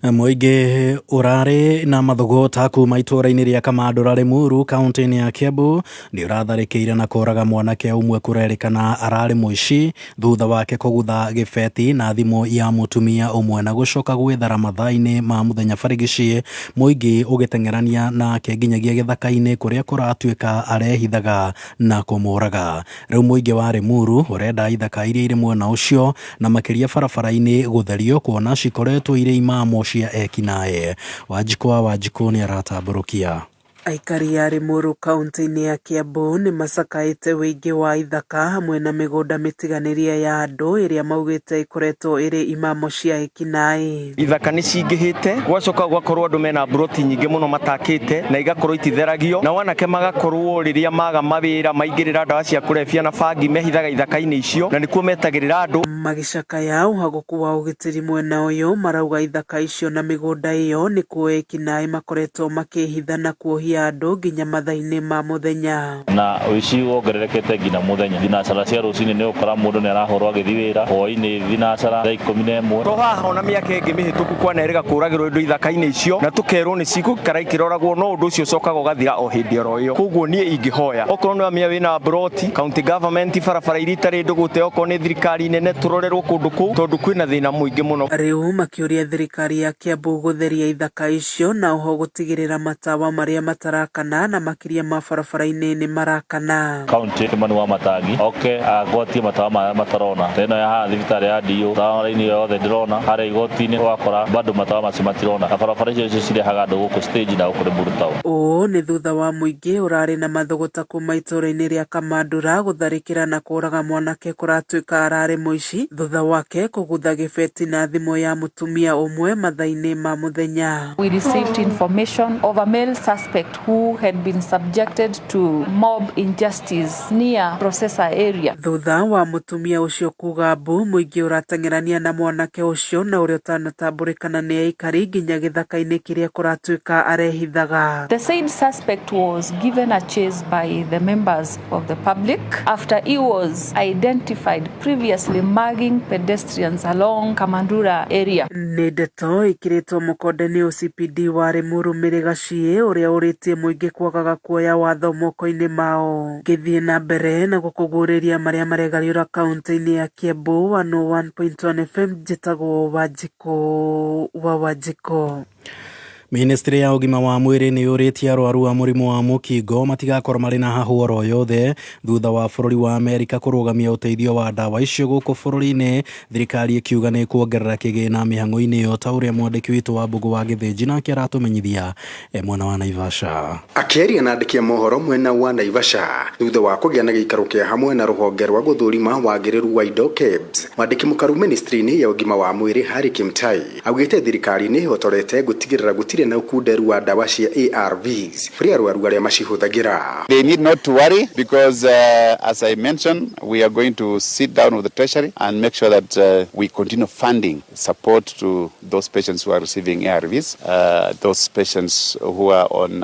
Mũingĩ ũrarĩ na mathũgũta kuma itũũra-inĩ rĩa Kamandũra Limuru kaunti-inĩ ya Kiambu nĩ ũratharĩkĩire na kũraga mwanake ũmwe kũrerĩkana ararĩ mũici thutha wake kũgutha gĩbeti na thimũ ya mũtumia ũmwe na gũcoka gwĩthara mathaa-inĩ ma mũthenya barigici, mũingĩ ũgĩteng'erania nake nginyagia gĩthaka-inĩ kũrĩa kũratuĩka arehithaga na kũmũraga. Rĩu mũingĩ wa Limuru ũrenda ithaka iria irĩ mwena ũcio na makĩria barabara-inĩ gũtherio kuona cikoretwo irĩ imamo cia ekinaĩ. Wanjikũ wa Wanjikũ nĩ aratambũrũkia.
Aikari a Limuru kauntĩ-inĩ ya Kiambu nĩ macakaĩte ũingĩ wa ithaka hamwe na mĩgũnda mĩtiganĩrie ya andũ ĩrĩa maugĩte ĩkoretwo ĩrĩ imamo cia ekinaĩ.
Ithaka nĩ cingĩhĩte, gwacoka gũgakorwo andũ mena mburoti nyingĩ mũno matakĩte na igakorwo ititheragio, nao anake magakorwo rĩrĩa maga mawĩra maingĩrĩra ndawa cia kũrebia na bangi mehithaga ithaka-inĩ icio na nĩkuo metagĩrĩra andũ.
Magĩcakaya ũhagũku wa ũgitĩri mwena ũyũ marauga ithaka icio na mĩgũnda ĩyo nĩkuo ekinaĩ makoretwo makĩhitha na kuohia andũ nginya mathaa-inĩ ma mũthenya.
Na ũici wongererekete nginya mũthenya. Thinacara cia rũcinĩ nĩ ũgũkora mũndũ nĩ arahũrwo agĩthiĩ wĩra, hwaĩ-inĩ thinacara thaa 11.
To haha ona mĩaka ĩngĩ mĩhĩtũku kwanerĩga kũragĩrwo indo ithaka-inĩ icio na tũkerwo nĩ cigũikara ikĩroragwo no ũndũ ũcio ũcokaga ũgathira o hĩndĩ oro ĩyo. Koguo niĩ ingĩhoya okorwo nĩ wamenya wĩna mburoti, county government barabara iria itarĩ ndũgũte okorwo nĩ thirikari nene tũrorerwo kũndũ kũu tondũ kwĩna thĩna mũingĩ mũno.
Rĩu makĩũria thirikari ya Kiambu gũtheria ithaka icio na oho gũtigĩrĩra matawa marĩa matarakana na makĩria ma barabara-inĩ nĩ marakana.
County Kimani Wamatangi oke agwatie matawa marĩa matarona ta ĩno ya haha thibitarĩ ya DU tawa raini ĩyo yothe ndĩrona harĩa igoti-inĩ ũgakora bado matawa macio matirona na barabara icio nĩcio cirehaga andũ gũkũ stage na gũkũ Limuru town.
Ũũ nĩ thutha wa mũingĩ ũrarĩ na mathũgũta kuma itũũra-inĩ rĩa Kamandura gũtharĩkĩra na kũraga mwanake kũratuĩka ararĩ mũici thutha wake kũgutha gĩbeti na thimũ ya mũtumia ũmwe mathaa-inĩ ma mũthenya.
We received information of a male suspect who had been subjected to mob injustice near Processor area.
Thutha wa mũtumia ũcio kuga mbu, mũingĩ ũrateng'erania na mwanake ũcio na ũrĩa ũtanatambũrĩkana nĩ aikari nginya gĩthaka-inĩ kĩrĩa kũratuĩka arehithaga.
The said suspect was given a chase by the members of the public after he was identified previously mugging pedestrians along Kamandura area.
Nĩ ndeto ĩkĩrĩtwo mũkonde nĩ OCPD wa Limuru Mary Gachie ũrĩa ũrĩtie mũingĩ kwagaga kuoya watho moko-inĩ mao. Ngĩthiĩ na mbere na gũkũguũrĩria marĩa maregariũra kaunti-inĩ ya Kiambu 101.1 FM njĩtagwo Wanjikũ wa Wanjikũ.
Ministry ya ũgima wa mwĩrĩ nĩ yũrĩtie arwaru a mũrimũ wa mũkingo matigakorwo marĩ na hahũ oro yothe thutha wa bũrũri wa Amerika kũrũgamia ũteithio wa ndawa icio gũkũ bũrũri-inĩ, thirikari ĩkiuga nĩ ĩkuongerera kĩgĩna mĩhang'o-inĩ ĩyo ta ũrĩa mwandĩki witũ wa Mbũgũ wa Gĩthĩnji nake aratũmenyithia e mwena wa Naivasha.
Akĩaria na andĩki a mohoro mwena wa Naivasha thutha wa kũgĩa na gĩikaro kĩa hamwe na rũhonge rwa gũthũrima wagĩrĩru wa indo KEBS, mwandĩki mũkaru ministry-inĩ ya ũgima wa mwĩrĩ Harry Kimtai augĩte thirikari nĩ ĩhotorete gũtigĩrĩra gũtirĩ na ũkunderu wa ndawa cia ARVs kũrĩ arwaru arĩa macihũthagĩra.
They need not to worry because as I mentioned, we are going to sit down with the Treasury and make sure that we continue funding support to those patients who are receiving ARVs, those patients who are on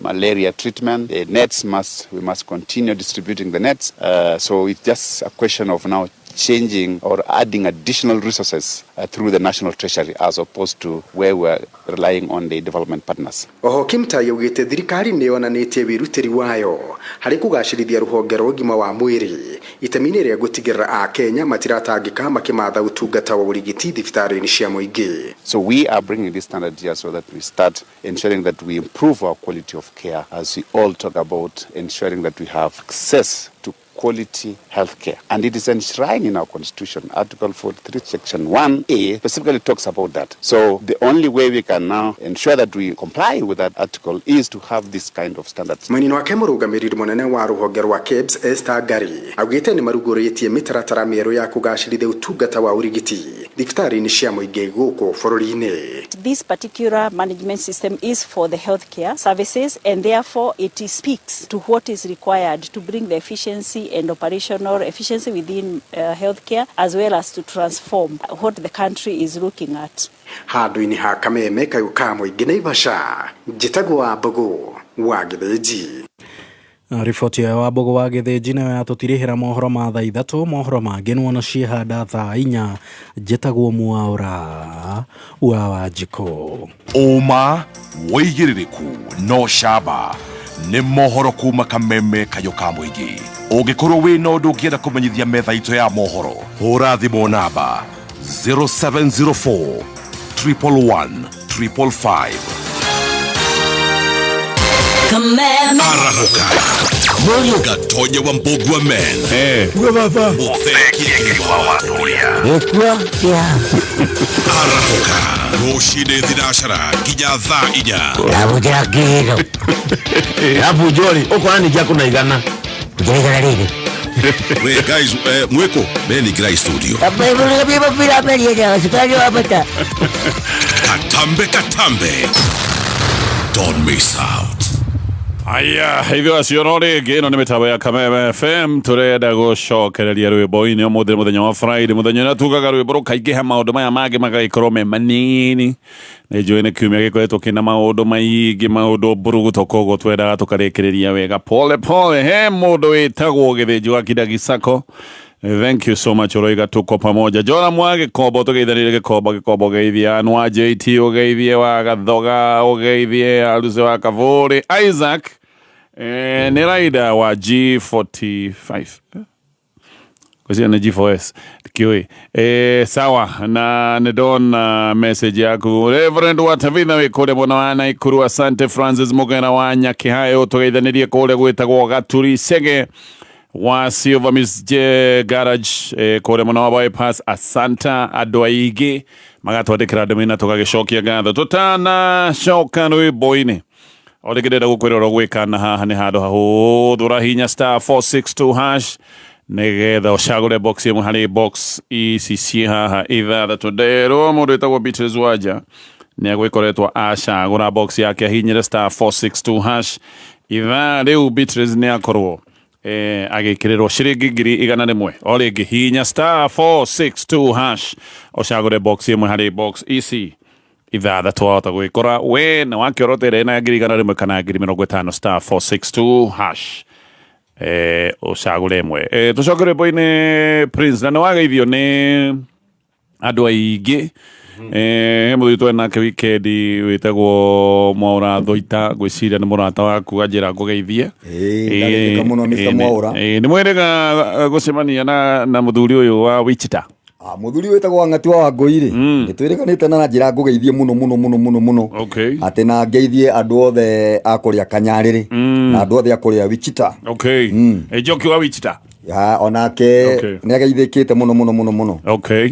malaria treatment. The nets we must continue distributing the nets. So it's just a question of now changing or adding additional resources through the National Treasury as opposed to where we're relying on the development partners.
Oho Kimtai augĩte thirikari nĩ yonanĩtie wĩrutĩri wayo harĩ kũgacĩrithia rũhonge rwa ũgima wa mwĩrĩ itemi-inĩ rĩa gũtigĩrĩra Akenya matiratangĩka makĩmatha ũtungata wa ũrigiti thibitarĩ-inĩ cia mũingĩ.
So we are bringing this standard here so that we start ensuring that we improve our quality of care as we all talk about ensuring that we have access to quality healthcare. And it is enshrined in our constitution. Article 43, Section 1A specifically talks about that. So the only way we can now ensure that we comply with that article is to have this kind of standards.
Mwena wake mũrũgamĩrĩri mũnene wa rũhonge rwa KEBS Esther Ngari augĩte nĩ marugũrĩtie mĩtaratara mĩerũ ya kũgacĩrithia ũtungata wa ũrigiti thibitarĩ-inĩ cia mũingĩ gũkũ bũrũri-inĩ.
This particular management system is for the healthcare services, and therefore it speaks to what is required to bring the efficiency and operational efficiency within healthcare, as well as to transform what the country is looking at.
Handũ-inĩ ha kameme kayũ ka mũingĩ Naivasha, njĩtagwo wa Mbũgũ wa Gĩthĩnji.
Riboti ya Wambũgũ wa Gĩthĩnji nayo yatũtirihĩra mohoro ma thaa 3, mohoro mangĩ nĩwona ciĩhanda thaa 4. Njĩtagwo Mwaũra wa Wanjikũ.
Ũma wĩigĩrĩrĩku no camba nĩ mohoro kuma kameme kayũ ka mũingĩ. Ũngĩkorwo wĩna ũndũ ũngĩenda kũmenyithia metha itũ ya mohoro, hũra thimũ namba 0704 111 555. Arahũka Gatonya wa Mbugua men Mũtheki wa Waturia.
Gĩkuo kĩa
Arahũka rũcinĩ thinacara nginya thaa 4.
Ndamũnjĩra kĩro.
Alafu Jori ũkona ningĩ akũna igana.
Njĩra igana rĩrĩ.
We guys, mwĩkũ meni studio. Katambe katambe. Don't miss out.
Aya, ithuĩ acio no rĩngĩ ĩno nĩ mĩtambo ya Kameme FM. Tũrenda gũcokereria rwĩmbo-inĩ ũmũthĩ nĩ mũthenya wa Friday, mũthenya ũrĩa tugaga rwĩmbo rũkaingĩha, maũndũ maya mangĩ magagĩkorwo me manini. Nĩ njũĩ nĩ kiumia gĩkoretwo kĩna maũndũ maingĩ, maũndũ mburuguto, koguo twendaga tũkarĩkĩrĩria wega pole pole. He mũndũ wĩtagwo Gĩthĩnji wa Kidagisako, thank you so much, ũroiga tuko pamoja. Jora mwa Gĩkombo, tũgeithanĩrie Gĩkombo, Gĩkombo geithie Anwa JT, ũgeithie wa Gathoga, ũgeithie Aruce wa Kavũrĩ, Isaac nĩ rider wa G45, ngwĩciria nĩ G4S kiũĩ. Sawa, na nĩ ndona message yaku. Reverend wa Tavitha wĩ kũrĩa mwena wa Naikuru, asante. Francis Mũgera wa Nyakĩhayo, tũgeithanĩrie kũrĩa gwĩtagwo Gaturi Cege wa Silver Miss J Garage, kũrĩa mwena wa Bypass, asanta. Andũ aingĩ magatwandĩkĩra ndũmĩrĩri na tũgagĩcokia ngatho. Tũtanacoka rwĩmbo-inĩ, o rĩngĩ ndĩrenda gũkwĩra ũrĩa ũgwĩka, na haha nĩ handũ hahũthũ, ũrahihinya *462# nĩgetha ũcagũre box ĩmwe harĩ box ici ciĩ haha ithathatũ. Nderwo mũndũ wĩtagwo Beatrice Wanja nĩ agwĩkoretwo acagũra box yake, ahihinyire *462# ithaa rĩu. Beatrice nĩ akorwo agĩkĩrĩrwo ciringi 100,000. O rĩngĩ, hihinya *462# ũcagũre box ĩmwe harĩ box ici ithathatũ, wahota gwĩkora we na wakĩorotere na 100,000 kana 50,000. *462# ũcagũre ĩmwe. Tũcoke rwĩmbo-inĩ, Prince, na nĩ wageithio nĩ andũ aingĩ. He mũthuri twarĩ nake wikendi wĩtagwo Mwaũra Thoita, ngwĩciria nĩ mũrata waku, anjĩra ngũgeithie.
Ndarĩthĩka mũno, Mr. Mwaũra.
Nĩ mwĩrĩga gũcemania na mũthuri ũyũ wa Wichita?
Mũthuri wĩtagwo Wang'ati wa Wangũi rĩ, nĩ twĩrĩganĩte na njĩra ngũgeithie mũno mũno mũno mũno mũno. Atĩ na ngeithie andũ othe a kũrĩa Kanyarĩrĩ na andũ othe a kũrĩa Wichita.
Okay. Njoki wa Wichita.
Ya, onake nĩ ageithĩkĩte mũno mũno mũno mũno.
Okay.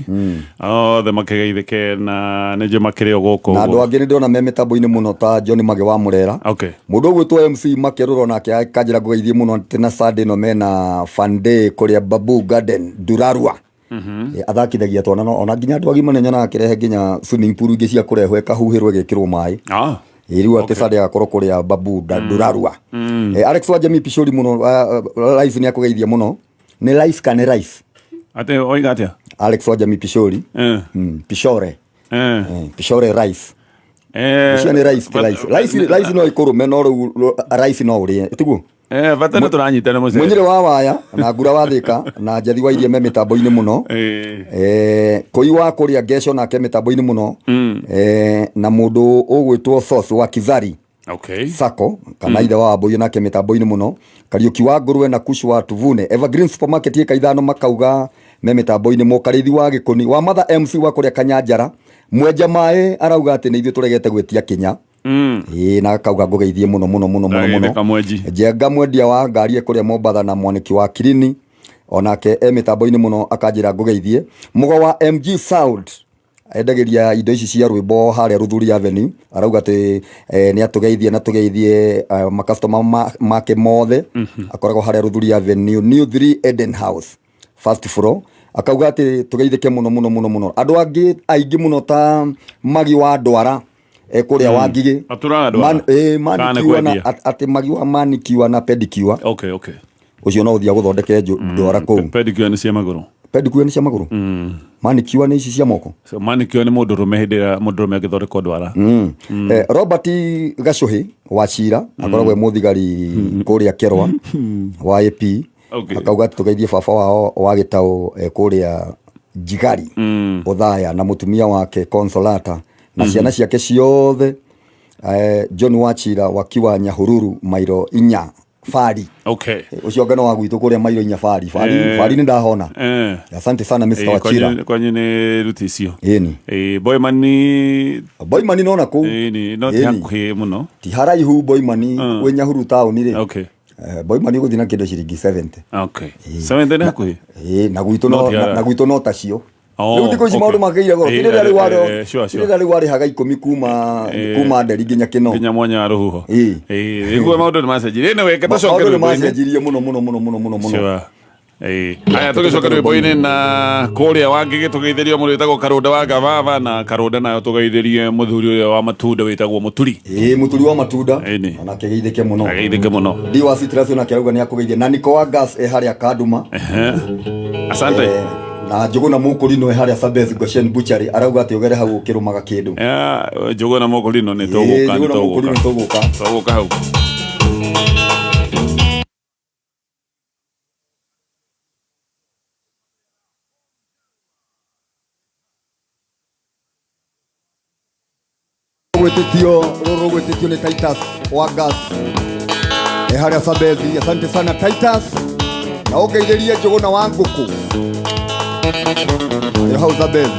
Othe makĩgeithĩke na nĩ njũĩ makĩrĩ o gũkũ.
Na andũ angĩ nĩ ndĩrona me mĩtambo-inĩ mũno ta John Mage wa Mũrera. Mũndũ ũgwĩtwo MC Makerũro nake akanjĩra ngũgeithie mũno atĩ na Sunday ĩno mena fun day kũrĩa Babu Garden Durarua. Athakithagia twana no ona nginya andũ agima nĩ nyonaga akĩrehe nginya swimming pool ingĩ cia kũrehwo ĩkahuhĩrwo ĩgekĩrwo maĩ. Rĩu atĩ Sunday agakorwo kũrĩa Babu Durarua. Alex wa Jamii Pishori mũno, live nĩ akũgeithia mũno. Nĩ live kana nĩ rice?
Atĩ oiga atĩa?
Alex wa Jamii Pishori. Pishore. Pishore rice. Ũcio nĩ rice ti rice. Rice rice no ĩkũrũme no rĩu rice no ũrĩe. Tiguo?
Bata nĩ tũranyitana mũcere.
Mũnyĩrĩ wa waya na ngura wa Thĩka na Njathi wa Iria me mĩtambo-inĩ mũno. Kũi wa kũrĩa Ngeco nake mĩtambo-inĩ mũno. Na mũndũ ũgwĩtwo Sauce wa Kizari. Sako kana ithe wa Wambũi nake mĩtambo-inĩ mũno. Kariũki wa Ngũrwe na Kush wa Tuvune Evergreen Supermarket ĩka ithano makauga me mĩtambo-inĩ. Mũkarĩithi wa Gĩkũni wa Mother MC wa kũrĩa Kanyanjara mwenja maĩ arauga atĩ nĩ ithuĩ tũregete gwĩtia kinya. Ĩĩ, na akauga ngũgeithie mũno mũno mũno mũno mũno.
Ndagĩthĩka mwenji.
Njenga mwendia wa ngari kũrĩa Mombatha na mwanĩki wa Kirini onake e mĩtambo-inĩ mũno akanjĩra ngũgeithie. Mũgo wa MG Sound endagĩria indo ici cia rwĩmbo harĩa Ruthuri Avenue arauga atĩ nĩ atũgeithie na tũgeithie makastoma make mothe. Akoragwo harĩa Ruthuri Avenue New 3 Eden House first floor, akauga atĩ tũgeithĩke mũno mũno mũno mũno. Andũ angĩ aingĩ mũno ta Magi wa Ndwara kũrĩa wa Ngigĩ.
Atũraga ndwara? Kana nĩ
Manicure na
kwendia?
atĩ Magi wa manicure na pedicure.
Okay, okay.
Ũcio no ũthiĩ agũthondeke ndwara kũu.
Pedicure nĩ cia magũrũ.
Pedicure nĩ cia magũrũ? Manicure nĩ ici cia moko?
So, manicure nĩ mũndũrũme hĩndĩ ĩrĩa mũndũrũme agĩthondekwo ndwara.
Robert Gacuhi wa Cira akoragwo e mũthigari kũrĩa Kerwa wa AP. Akauga atĩ tũgeithie baba wao wa Gĩtaũ kũrĩa Njigari Othaya na mũtumia wake Consolata na ciana ciake ciothe. John Wachira wakiwa Nyahururu mairo 4 Fari.
Okay.
Ucio ngano wa gwitũ kũrĩa mairo inya Fari. Fari, Fari nĩ ndahona. Asante sana Mr. Wachira.
Kwanyu nĩ ruti icio.
Ĩni.
Boymani.
Boymani nona kũu.
Ĩni, no ti hakuhĩ mũno.
Ti haraihu Boymani wĩ Nyahururu taũni rĩ.
Okay.
Boymani ũgũthiĩ na kĩndũ ciringi 70.
Okay. 70 nĩ hakuhĩ?
Ĩĩ, na gwitũ no na gwitũ no tacio. Rĩu thikũ ici maũndũ makĩire goro. Ti rĩrĩa rĩu warĩ rĩrĩa rĩu warĩhaga 10 kuma Nderi nginya Kĩno.
Nginya mwanya wa rũhuho. Ĩĩ. Ĩĩ, maũndũ nĩ macenjirie. Anyway, reke tũcoke
rwĩmbo-inĩ. Maũndũ nĩ macenjirie mũno mũno mũno mũno mũno mũno.
Sure. Aya tũgĩcoka rwĩmbo-inĩ na kũrĩa Wangĩgĩ tũgeithĩrio mũndũ wĩtagwo Karũnda wa Gavava na Karũnda nayo tũgeithĩrie mũthuri ũrĩa wa matunda wĩtagwo Mũturi.
Ĩĩ, Mũturi wa matunda. Onake geithĩke mũno.
Ageithĩke mũno.
Ndi wa Citrus onake arauga nĩ akũgeithia na Niko wa Gas e harĩa Kanduma.
Asante.
Na Njũgũna Mũkũrinũ e harĩa Sabes Goshen Butchery arauga atĩ ũgere hau ũkĩrũmaga kĩndũ.
Njũgũna Mũkũrinũ nĩ tũgũka, nĩ tũgũka.
Tũgũka.
Tũgũka hau.
Gwĩtĩtio rũrũ gwĩtĩtio nĩ Titus wa Gas e harĩa Sabezi. Asante sana Titus, na ũngeithĩrie Njũgũna wa ngũkũ arĩ hau Sabezi.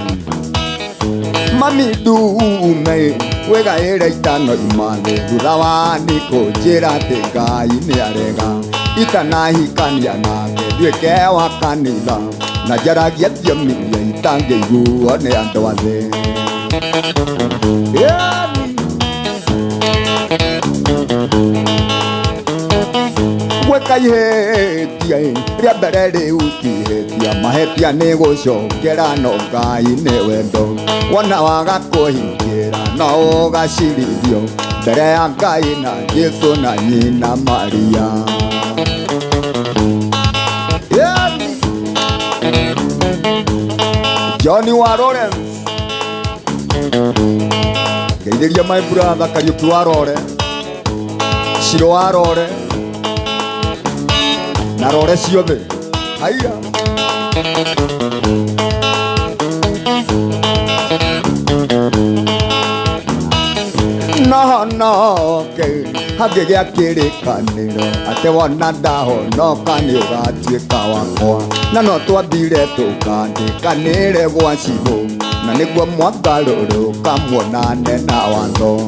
Mami ndume wĩgaĩre itano imathe thutha wa nĩkũnjĩra atĩ Ngai nĩ arega itanahikania nake nduĩke wa kanitha na njaragia thiomi iria itangĩiguo nĩ andũ othe. Gwĩka ihĩtia rĩa mbere rĩu ti ihĩtia, mahĩtia nĩ gũcokera no Ngai nĩ wendo. Wona waga kũhingĩra no ũgacirithio mbere ya Ngai na Jesũ na nyina Maria. Johnny wa Lawrence ngeithĩria my brother Kariũki wa Rore, Ciro wa Rore na Rore ciothe. Haiya. No noke hangĩgĩa kĩrĩkanĩro atĩ wona ndahonoka nĩ ũgatuĩka wakwa, na no twambire tũkandĩkanĩre gwa cibũ na nĩguo mwagarũrũka muonane na watho.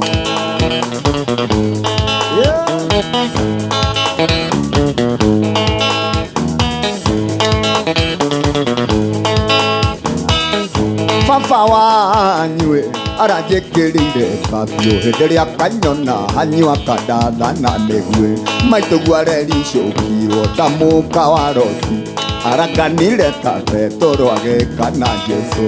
Baba wanyu aranjĩkĩrĩire kabiũ hĩndĩ ĩrĩa kanyona hanyua kandatha na mĩguĩ maitũguo arericũkirwo ta mũka wa Roti araganire ta Petero agĩka na Jesũ.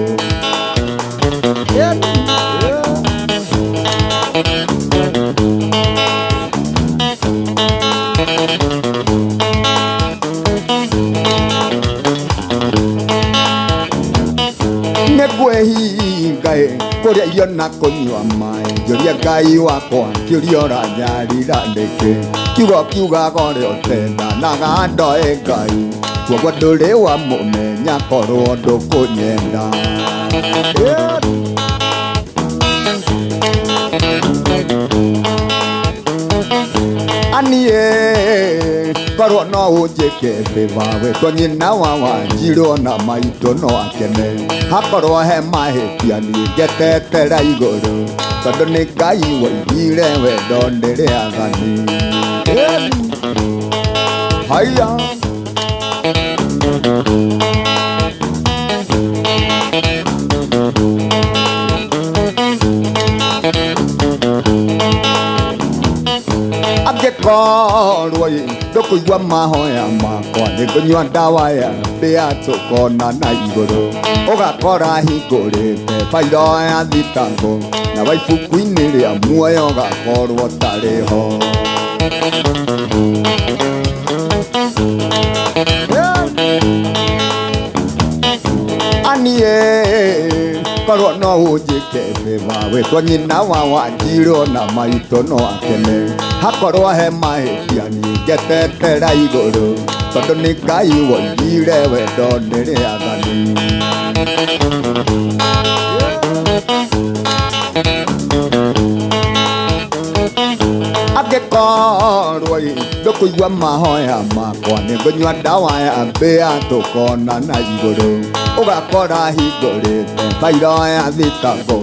Nĩngwĩhinga kũrĩa irio na kũnyua maĩ njũrie Ngai wakwa kĩũria ũranyarira nĩkĩ kiugo kiugaga ũrĩa ũtendanaga ndoĩ Ngai koguo ndũrĩ wamũmenya korwo ndũkũnyenda. Aniĩ korwo no ũnjĩke favour wĩtwo nyina wa Wanjirũ na maitũ no akene hakorwo he mahĩtia niĩ ngetetera igũrũ tondũ nĩ Ngai woigire wendo nĩ rĩathani. Haiya. Angĩkorwo ndũkũigua mahoya makwa nĩngũnyua ndawa ya mbĩa tũkona na igũrũ ũgakora hingũrĩte bairo ya thitango na wa ibuku-inĩ rĩa muoyo ũgakorwo ũtarĩ ho. Aniĩ korwo no ũnjĩke favour wĩtwo nyina wa Wanjirũ na maitũ no akene hakorwo he mahĩtia niĩ ngetetera igũrũ tondũ nĩ Ngai woigire wendo nĩ rĩathani. Angĩkorwo ndũkũigua mahoya makwa nĩngũnyua ndawa ya mbĩa tũkonana igũrũ ũgakora hingũrĩte bairo ya thitango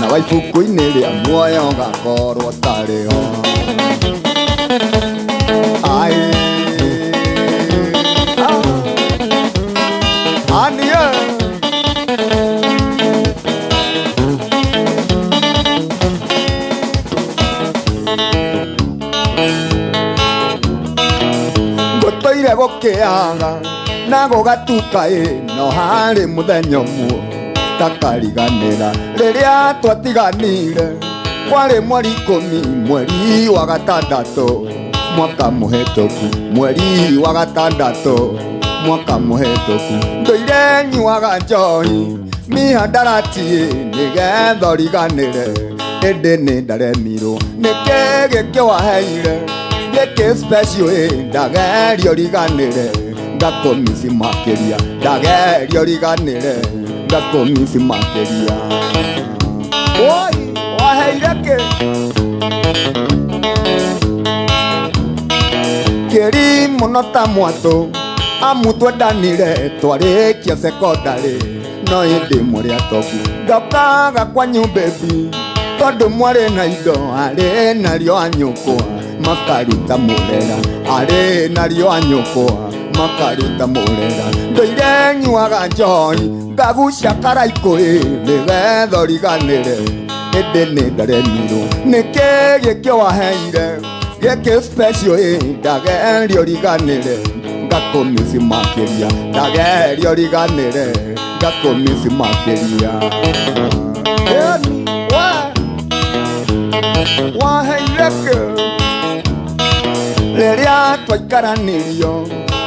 na wa ibuku-inĩ rĩa muoyo ũgakorwo ũtarĩ ho. Ai Ania Ngũtũire gũkĩaga na gũgatuka ĩ no harĩ mũthenya ũmwe takariganĩra rĩrĩa twatiganire kwarĩ mweri 10 mweri wa gatandatũ mwaka mũhĩtũku mweri wa gatandatũ mwaka mũhĩtũku ndũire nyuaga njohi mihandarati nĩgetha ũriganĩre ĩndĩ nĩ ndaremirwo nĩkĩ gĩkĩ waheire gĩkĩ special ĩ ndageria ũriganĩre ngakũmisi makĩria ndageria ũriganĩre ngakũmisi makĩria. Oi waheire kĩ kĩri mũno ta mwatũ amu twendanire twarĩkia sekondarĩ no ĩndĩ mũrĩ atoku ndokaga kwanyu baby tondũ mwarĩ na indo arĩ nario anyũkwa makaruta mũrera arĩ nario anyũkwa makaruta mũrera ndũire nyuaga njohi ngagucia karaikũ ĩ nĩgetha ũriganĩre ĩndĩ nĩ ndaremirwo nĩkĩ gĩkĩ waheire gĩkĩ special ĩ ndageria ũriganĩre ngakũmisi makĩria ndageria ũriganĩre ngakũmisi makĩria. Waheire kĩ rĩrĩa twaikaranirio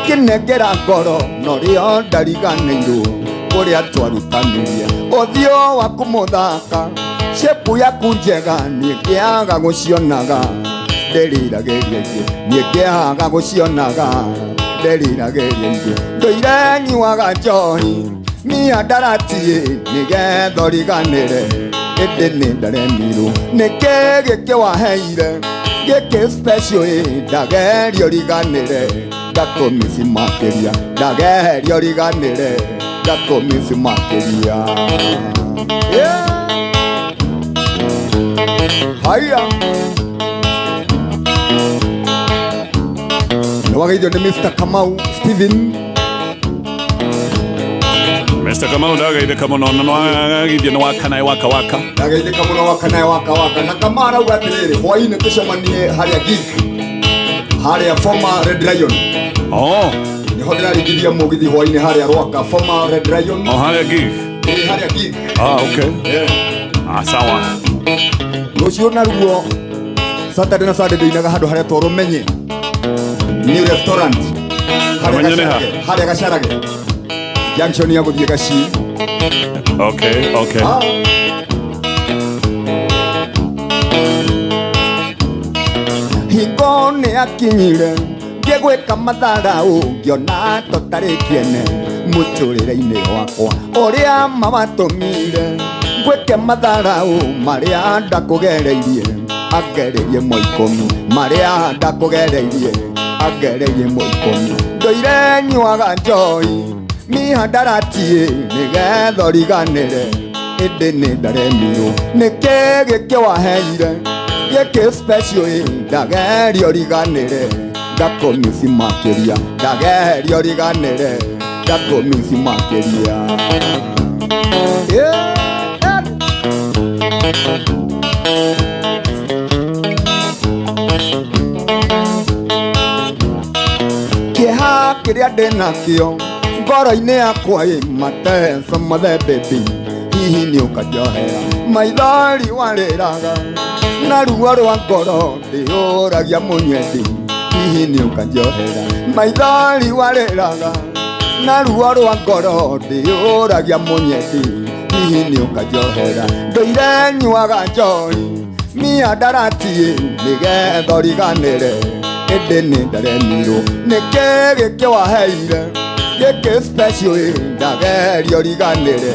kĩnengera ngoro norĩo ndariganĩirwo kũrĩa twarutanirie ũthiũ waku mũthaka shepu yaku njega niĩ ngĩaga gũcionaga ndĩriragĩria ingĩ niĩ ngĩaga gũcionaga ndĩriragĩria ingĩ ndũire nyuaga njohi mihandarati nĩgetha ũriganĩre ĩndĩ nĩ ndaremirwo nĩkĩ gĩkĩ waheire gĩkĩ special ĩ ndageria ũriganĩre ngakũmisi makĩria ndageria ũriganĩre ngakũmisi makĩria. Haya nĩwageithio nĩ Mr. Kamau Steven.
Mr. Kamau ndagaithĩka mũno na nĩwageithio nĩ wakanae waka waka
ndagaithĩka mũno wakanae waka waka na Kamau arauga atĩrĩrĩ hwaĩ-inĩ tũcemanie harĩa gig harĩa former Red Lion.
Oh
nĩho ndĩraringithia mũgithi hwaĩ-inĩ harĩa Rwaka former Red Lion.
Oh harĩa gig.
Ĩ harĩa gig.
Ah okay.
Yeah.
Ah sawa.
Rũciũ naruo Saturday na Sunday ndĩinaga handũ harĩa tũrũmenye new restaurant harĩa Gacarage junction ya gũthiĩ Gaci.
Okay, okay.
Ah. Hingo nĩ akinyire ngĩgwĩka matharau ngĩona tũtarĩ kĩene mũtũrĩre-inĩ wakwa ũrĩa mawatũmire ngwĩke matharau marĩa ndakũgereirie angereirie mo ikũmi marĩa ndakũgereirie angereirie mo ikũmi ndũire nyuaga njohi mihandarati nĩgetha ũriganĩre ĩndĩ nĩ ndaremirwo nĩkĩ gĩkĩ waheire gĩkĩ special ĩ ndageria ũriganĩre ngakũmisi makĩria ndageria ũriganĩre ngakũmisi makĩria. Kĩeha kĩrĩa ndĩnakĩo ngoro-inĩ yakwa ĩ mateso mothe baby hihi nĩ ũkanjohera maithori warĩraga na ruo rwa ngoro ndĩũragia mũnyendi hihi nĩ ũkanjohera maithori warĩraga na ruo rwa ngoro ndĩũragia mũnyendi hihi nĩ ũkanjohera ndũire nyuaga njohi mihandarati nĩgetha ũriganĩre ĩndĩ nĩ ndaremirwo nĩkĩ gĩkĩ waheire gĩkĩ special ĩ ndageria ũriganĩre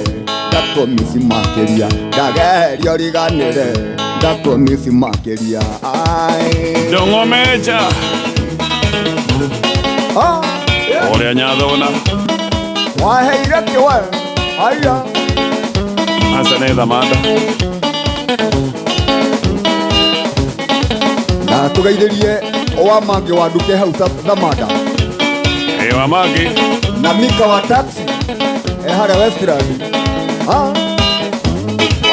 ngakũmisi makĩria ndageria ũriganĩre Ndakomisi makĩria.
Ndong'omeja ũrĩa nyathona
waheire kĩwe aya
aca nĩ thamanda.
Na tũgeithĩrie wa mangĩ wa nduke hau thamanda.
Ĩ wa mangĩ
na Mika wa taxi e harĩa Westland.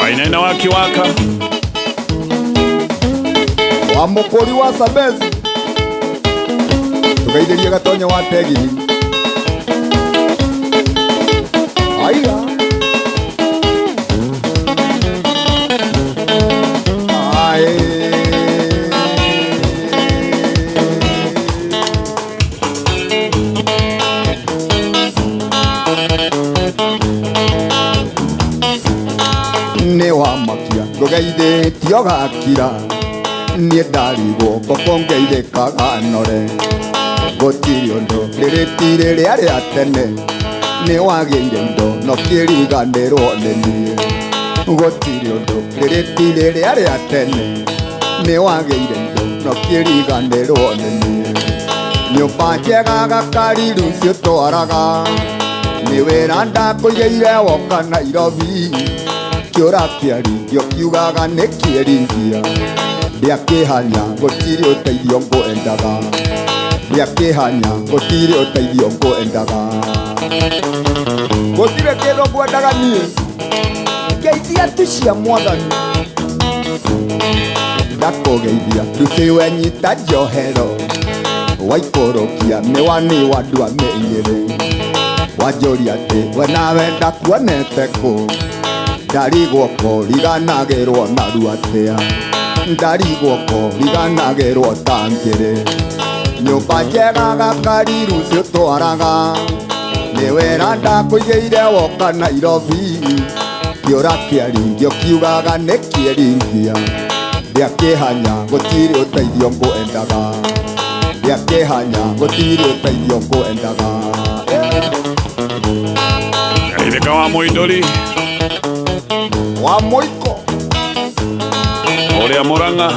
Wainaina wa Kiwaka
wa mũkũri wa Sabezi. Tũgeithĩrie Gatonye wa Tegini. Aya ae nĩ wamakia ngũgeithĩtio gakira niĩ ndarigwo ngoko ngeithĩkaga nore gũtirĩ ũndũ rĩrĩ ti rĩrĩa rĩa tene nĩ wagĩire indo no kĩriganĩrwo nĩ niĩ gũtirĩ ũndũ rĩrĩ ti rĩrĩa rĩa tene nĩ wagĩire indo no kĩriganĩrwo nĩ niĩ nyũmba njega gakari rũciũ twaraga nĩ wĩra ndakũigĩire woka Nairobi kĩũra kĩaringio kiugaga nĩ kĩeringia ndĩakĩhanya gũtirĩ ũteithio ngwendaga ndĩakĩhanya gũtirĩ ũteithio ngwendaga gũtirĩ kĩndũ ngwendaga niĩ ngeithia tu cia mwathani ndakũgeithia Lucy wenyita njohero waikũrũkia mĩwani wa ndua mĩigĩrĩ wanjũria atĩ we nawe ndakuonete kũ ndarigwo kũriganagĩrwo narua atĩa ndarigwo kũriganagĩrwo ta ngĩrĩ nyũmba njega gakari rũciũ twaraga nĩ wĩra ndakũigĩire woka Nairobi kĩũra kĩaringio kiugaga nĩ kĩeringia ndĩakĩhanya gũtirĩ ũteithio ngwendaga ndĩakĩhanya gũtirĩ ũteithio ngwendaga.
Geithĩka wa Mũindũri
wa Mũiko
ũrĩa Mũrang'a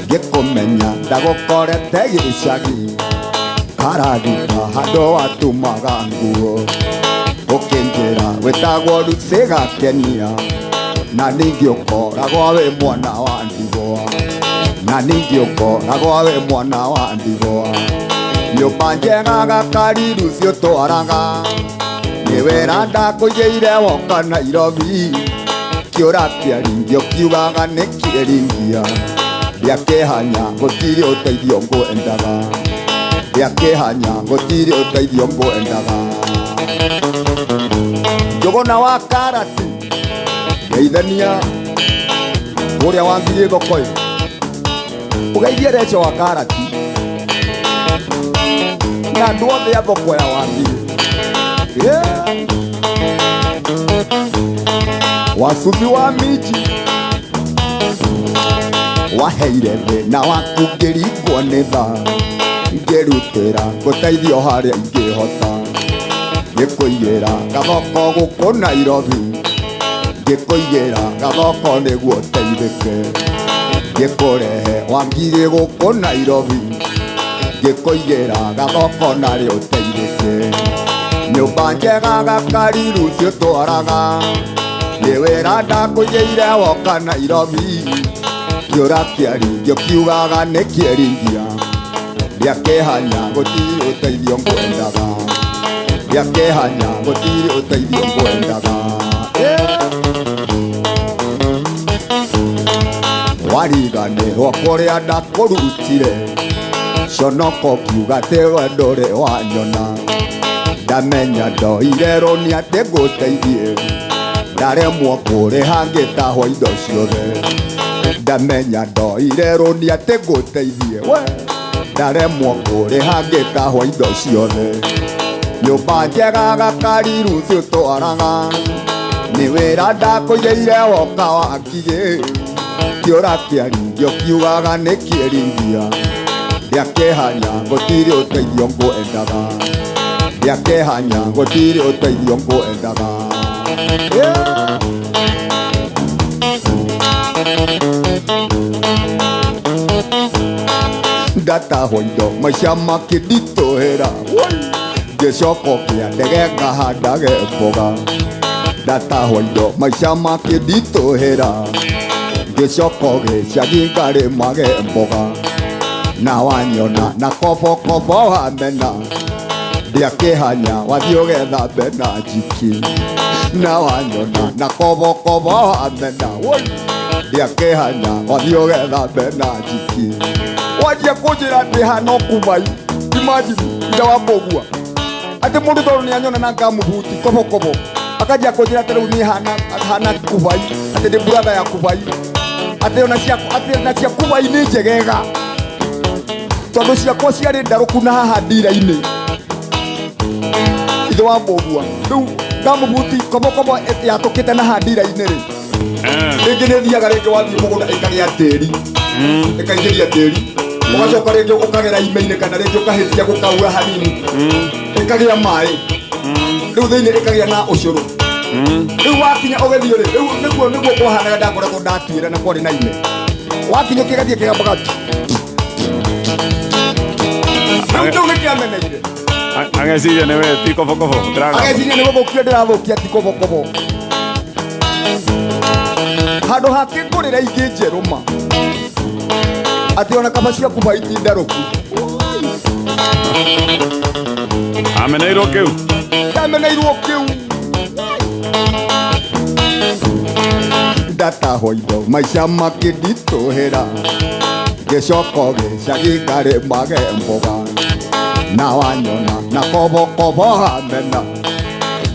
ngĩkũmenya ndagũkorete gĩcagi karagita handũ watumaga nguo ũkĩnjĩra wĩtagwo Lucy Gakenia na ningĩ ũkoragwo wĩ mwana wa ndigwa na ningĩ ũkoragwo wĩ mwana wa ndigwa nyũmba njega gakari rũciũ twaraga nĩ wĩra ndakũigĩire woka Nairobi kĩũra kĩaringio kiugaga nĩ kĩeringia ndĩakĩhanya gũtirĩ ũteithio ngwendaga ndĩakĩhanya gũtirĩ ũteithio ngwendaga. Njũgũna wa karati ngeithania ũrĩa wangigĩ thoko-ĩ ũgeithie Recho wa karati na andũ othe a thoko ya Wangigĩ. Wasuthi wa miji waheire thĩna waku ngĩringwo nĩ tha ngĩrutĩra ngũteithio harĩa ingĩhota ngĩkũigĩra gathoko gũkũ Nairobi ngĩkũigĩra gathoko nĩguo ũteithĩke ngĩkũrehe Wangigĩ gũkũ Nairobi ngĩkũigĩra gathoko narĩ ũteithĩke nyũmba njega gakari rũciũ twaraga nĩ wĩra ndakũigĩire woka Nairobi kĩũra kĩaringio kiugaga nĩ kĩeringia ndĩakĩhanya gũtirĩ ũteithio ngwendaga ndĩakĩhanya gũtirĩ ũteithio ngwendaga. Wariganĩrwo kũrĩa ndakũrutire conoko kiuga atĩ we ndũrĩ wanyona ndamenya ndoire rũni atĩ ngũteithie ndaremwo kũrĩha ngĩtahwo indo ciothe ndamenya ndoire rũni atĩ ngũteithie we ndaremwo kũrĩha ngĩtahwo indo ciothe nyũmba njega gakari rũciũ twaraga nĩ wĩra ndakũigĩire woka Wangigĩ kĩũra kĩaringio kiugaga nĩ kĩeringia ndĩakĩhanya gũtirĩ ũteithio ngwendaga ndĩakĩhanya gũtirĩ ũteithio ngwendaga. Ndatahwo indo maica makĩnditũhĩra, ngĩcoka kĩa ndege ngahandage mboga. Ndatahwo indo maica makĩnditũhĩra, ngĩcoka gĩcagi ngarĩmage mboga. Na wanyona na kobokobo wamena, ndiakĩhanya wathiĩ ũgethambe na njiki. Na wanyona na kobokobo wamena, ndiakĩhanya wathiĩ ũgethambe na njiki. Wanjia kũnjĩra atĩ hana ũkubai, imagine ithe wa mbũgua atĩ mũndũ tondũ nĩanyona na ngamubuti kobokobo akanjia kũnjĩra atĩ rĩu niĩ hana kubai, atĩ ndĩ brother ya kubai, atĩ ona ciakwa, atĩ na cia kubai nĩ njegega tondũ ciakwa ciarĩ ndarũku na haha ndira-inĩ. Ithe wa mbũgua rĩu ngamubuti kobokobo yatũkĩte na haha ndira-inĩ rĩ, rĩngĩ nĩ thiaga rĩngĩ wathiĩ mũgũnda ĩkagĩa tĩri, ĩkaingĩria tĩri, ũgacoka rĩngĩ ũkagera ime-inĩ kana rĩngĩ ũkahĩtia gũkaura hanini, ĩkagĩa maĩ rĩu thĩinĩ ĩkagĩa na ũcũrũ. Rĩu wakinya ũgĩthiĩ rĩ, rĩu nĩguo kwahanaga ndakoretwo ndatuĩra na kwarĩ na ime, wakinya ũkĩgathiĩ kĩgambaga rĩu kĩu nĩkĩameneire.
Ageciria nĩwe ti kobokobo.
Ageciria nĩ gũthũkia ndĩrathũkia ti kobokobo. Handũ hake ngũrĩra ingĩ njerũ ma, atĩ ona kaba ciaku baiti ndarũku.
Ameneirwo kĩu.
Ameneirwo kĩu. Ndatahwo indo maica makĩnditũhĩra, ngĩcoka gĩcagi ngarĩmage mboga. Na wanyona na kobokobo hamena,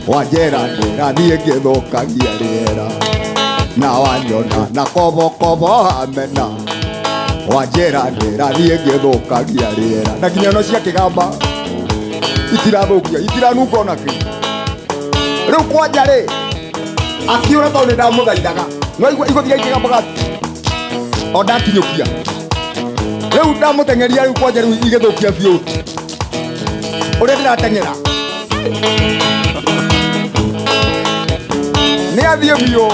wanjĩra ndĩrathiĩ ngĩthũkagia rĩera. Na wanyona na kobokobo hamena, wanjĩra ndĩrathiĩ ngĩthũkagia rĩera. Na nginya no cia kĩgamba itirathũkia, itiranunga ona kĩ. Rĩu kwanja rĩ, akiũra tondũ nĩ ndamũthaithaga, no igũthiĩ ikĩgambaga o ndakinyũkia. Rĩu ndamũteng'eria rĩu kwanja rĩu igĩthũkia biũ ũrĩa ndĩrateng'era. Nĩ athiĩ biũ.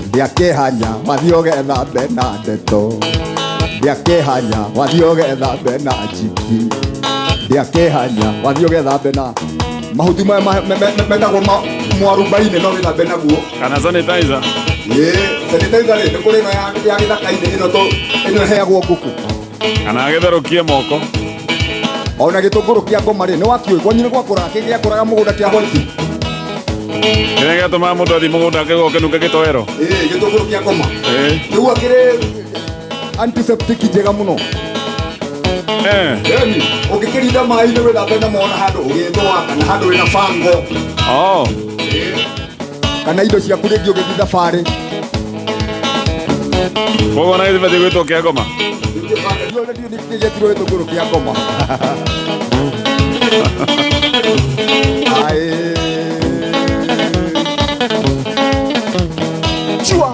Ndiakĩhanya wathiĩ ũgethambe na ndeto, ndiakĩhanya wathiĩ ũgethambe na njiki, ndiakĩhanya wathiĩ ũgethambe na mahuti maya metagwo mwarubaini, no wĩthambe naguo
kana sanitizer.
Ĩĩ, sanitizer rĩ, nĩ kũrĩ ĩno ya gĩthaka-inĩ ĩno ĩno ĩheagwo ngũkũ,
kana agĩtherũkie moko.
Ona gĩtũngũrũ kĩa ngoma rĩ, nĩ wakĩũĩ kwanyu nĩ gwakũraga, kĩngĩ gĩakũraga mũgũnda kĩa white,
kĩrĩa gĩatũmaga mũndũ athiĩ mũgũnda akĩgoke gĩtoero.
Ĩĩ, gĩtũngũrũ kĩa ngoma rĩu akĩrĩ antiseptic njega mũno. Ĩni ũngĩkĩrinda maĩ-inĩ wĩthambe namo ona handũ ũgĩthũa kana handũ wĩna bango kana indo ciaku rĩngĩ ũgĩthiĩ thabarĩ.
Koguo na gĩbatiĩ gwĩtwo kĩa ngoma.
Gĩetirwo gĩtũngũrũ kĩa ngoma. Chua.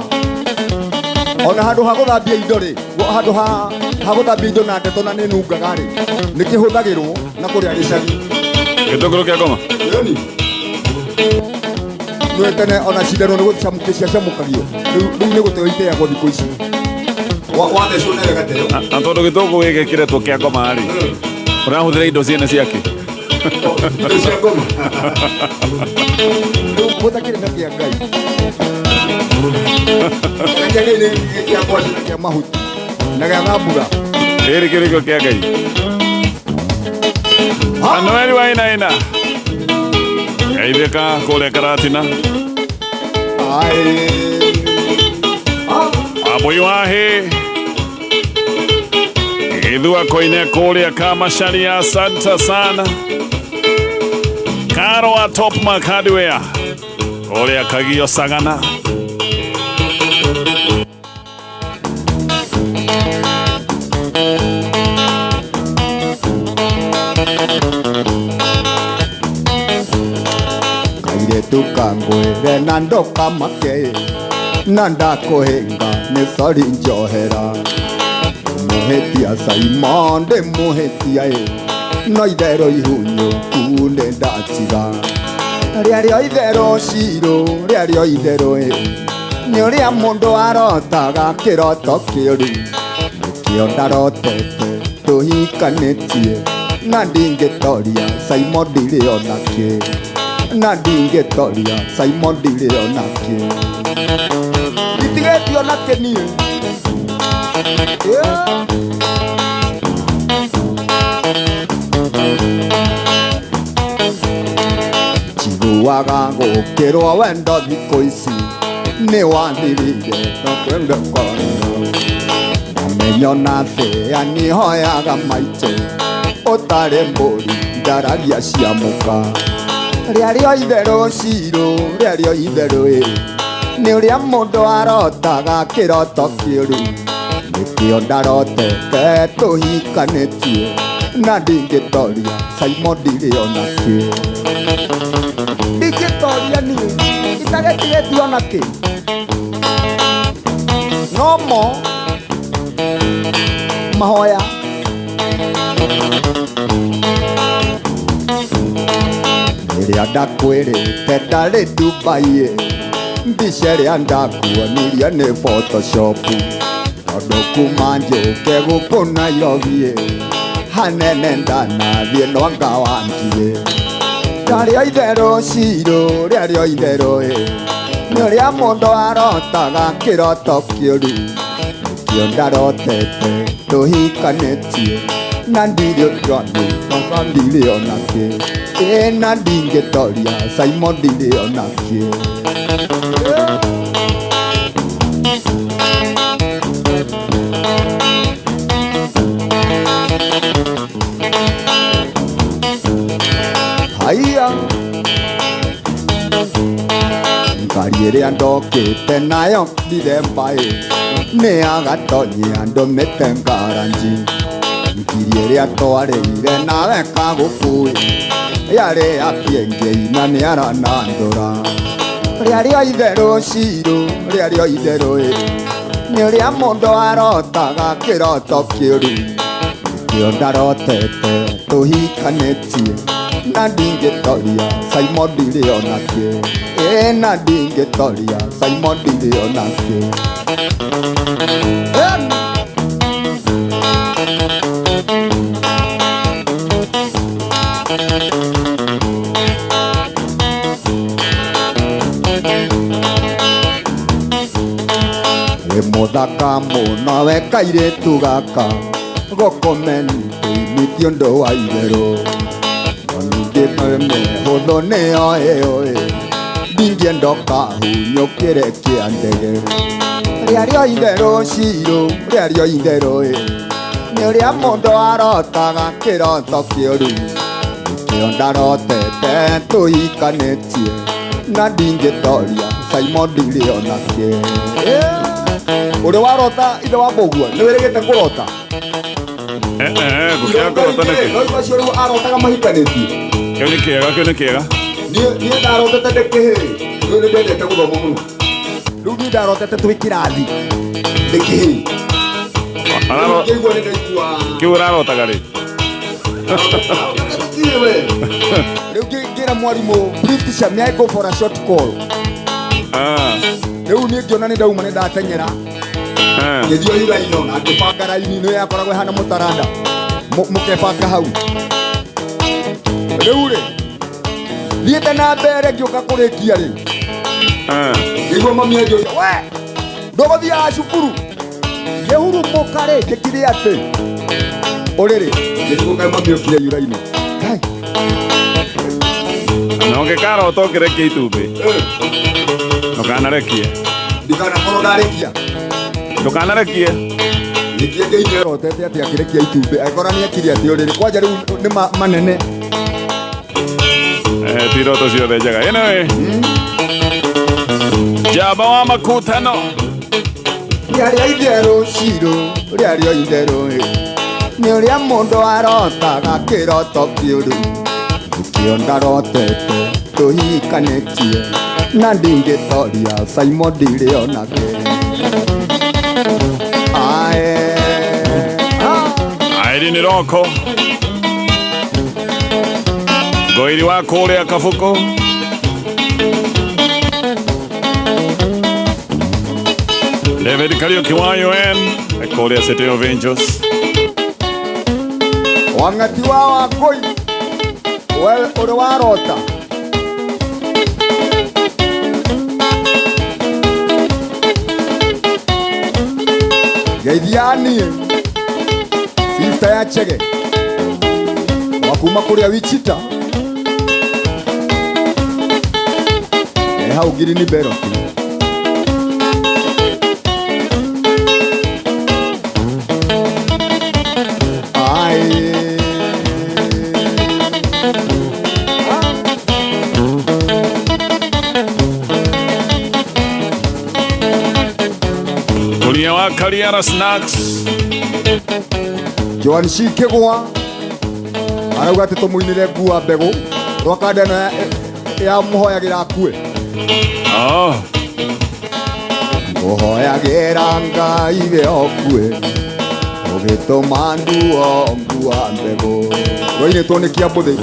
Ona handũ ha gũthambia indo rĩ, handũ ha gũthambia indo na ndeto na nĩ nungaga rĩ, nĩ kĩhũthagĩrwo na kũrĩa gĩcagi.
Gĩtũngũrũ kĩa ngoma.
Ĩni. Nĩ tene ona cindano nĩ gũcamũkio ciacamũkagio, rĩu nĩ gũteo iteagwo thikũ ici. Wathecwo na gateo.
Na tondũ gĩtũngũrũ gĩkĩ kĩretwo kĩa ngoma rĩ, ũrahũthĩra indo ciene ciake.
Indo cia ngoma. Rĩu gũtakĩrĩ na kĩa Ngai. Kĩa Ngai nĩ kĩa ngwacĩ na kĩa mahuti na gĩa thambura.
Ĩrĩ kĩrĩko kĩa Ngai. Manuel Wainaina. Geithĩka kũrĩa Karatina. Wambui wahi Githua koine kũrĩa Kamacharia, asante sana. Karo wa Top Mark Hardware kũrĩa Kagio Sagana.
Kairetu kangwĩre na ndokamake na ndakũhĩnga nĩ sori njohera. Ndĩmũhĩtia Simon, ndĩmũhĩtia ĩ, no itherũ ihunyũku nĩ ndatiga. Rĩarĩo itherũ cirũ, rĩarĩo itherũ ĩ, nĩ ũrĩa mũndũ arotaga kĩroto kĩũru. Nĩkĩo ndarotete tũhikanĩtie na ndingĩtoria Simon ndirĩ ona kĩ na ndingĩtoria Simon ndirĩ ona kĩ nditigĩtio na kĩ niĩ. Yeah. Njiguaga gũkĩrwo wendo thikũ ici nĩ wathirire no kwenda kwenda Ndamenyo na thĩa nĩhoyaga maitũ ũtarĩ mbũri ndaragia cia mũka rĩarĩo itherũ cirũ rĩarĩo itherũ ĩ nĩ ũrĩa mũndũ arotaga kĩroto kĩũru nĩkĩo ndarotete tũhikanĩtie na ndingĩtoria Simon ndirĩ ona kĩ ndingĩtoria niĩ itagĩtigĩtio ona kĩ no mo mahoya rĩrĩa ndakwĩrĩte ndarĩ Dubai mbica ĩrĩa ndakuonirie nĩ Photoshop tondũ kuma njũke gũkũ Nairobi hanene ndanathiĩ no anga wanjire rĩarĩo itherũ cirũ rĩarĩo itherũ ĩ nĩ ũrĩa mũndũ arotaga kĩroto kĩũru nĩkĩo ndarotete tũhikanĩtie na ndirĩ ũndũ ndirĩ ona kĩ ĩ na ndingĩtoria Simon ndirĩ ona kĩ. Haiya ngari ĩrĩa ndokĩte nayo ndithemba ĩ nĩ agatonyia ndũmĩte ngaranji ngiri ĩrĩa twarĩire nawe kagũkũĩ yarĩ ya kĩengei na nĩ aranandũra rĩarĩo itherũ cirũ rĩarĩo itherũ ĩ nĩ ũrĩa mũndũ arotaga kĩroto kĩũru nĩkĩo ndarotete tũhikanĩtie na ndingĩtoria Simon ndirĩ ona kĩ ĩ na ndingĩtoria Simon ndirĩ ona kĩ. Wĩ mũthaka mũno we kairĩtu gaka gũkũmeni ti ũndũ wa itherũ ningĩ mĩhũthũ nĩyo ĩyo ĩ ndingĩenda ũkahunyũkĩre kĩa ndege rĩarĩo itherũ cirũ rĩarĩo itherũ ĩ nĩ ũrĩa mũndũ arotaga kĩroto kĩũru nĩkĩo ndarotete tũhikanĩtie na ndingĩtoria Simon ndirĩ ona kĩ. Ũrĩ warota ithe wa mbũguo nĩ wĩrĩgĩte kũrota
gũkĩaga kũrota nĩkĩ?
No acio rĩu arotaga mahikanĩtie
kĩu nĩ kĩega kĩu nĩ kĩega
niĩ ndarotete ndĩ kĩhĩĩ rĩu nĩ ndendete gũthoma mũno rĩu niĩ ndarotete twĩ kĩrathi ndĩ kĩhĩĩ ngĩigua nĩ ndaigua
kĩu ũrarotaga rĩ
rĩu ngĩra mwarimũ please teacher may I go for a short call rĩu niĩ ngĩona nĩ ndauma nĩ ndateng'era ngĩthiĩ yuraino na ngĩbanga raini nĩ yakoragwo ĩhana mũtaranda mũkebanga hau rĩu rĩ thiĩte na mbere ngĩũka kũrĩkia rĩ ngĩigua mami anjũria we ndũgũthiaga cukuru ngĩhurumũka rĩ ngĩkire atĩ ũrĩrĩ ngĩrigwo kaĩ mami okire yuraino
na ũngĩkarota ũkĩrekia itumbĩ ndũkanarekie
ndikanakorwo ndarekia
ndũkanarekie
nĩkĩĩ ngĩinerotete atĩ akĩrekia itumbĩ angĩkorwo nĩekire atĩ ũrĩrĩ kwanja rĩu nĩ manene
ti iroto ciothe njega anyway njamba wa makutano
rĩarĩo itherũ cirũ rĩarĩo itherũ nĩ ũrĩa mũndũ arotaga kĩroto kĩũru nĩkĩo ndarotete tũhikanĩtie na ndingĩtoria Simon ndirĩ ona kĩ ae
Irene Roko Ngoiri wa kũrĩa Kabuku David Kariuki wa UN Kũrĩa City of Angels.
Wang'ati wa Wangũi, we ũrĩ warota. Geithia niĩ sister ya Chege wa kuma kũrĩa Wichita e hau Green Belt.
Kuria wa Kariara Snacks.
Joan Shikigwa arauga atĩ tũmũinĩre ngua mbegũ rwaka ndeno ya mũhoyagĩra akue.
Oh.
Ngũhoyagĩra Ngai we okue ũgĩtũma nduo ngua mbegũ. Rwainĩtwo nĩ Kĩambũthĩ,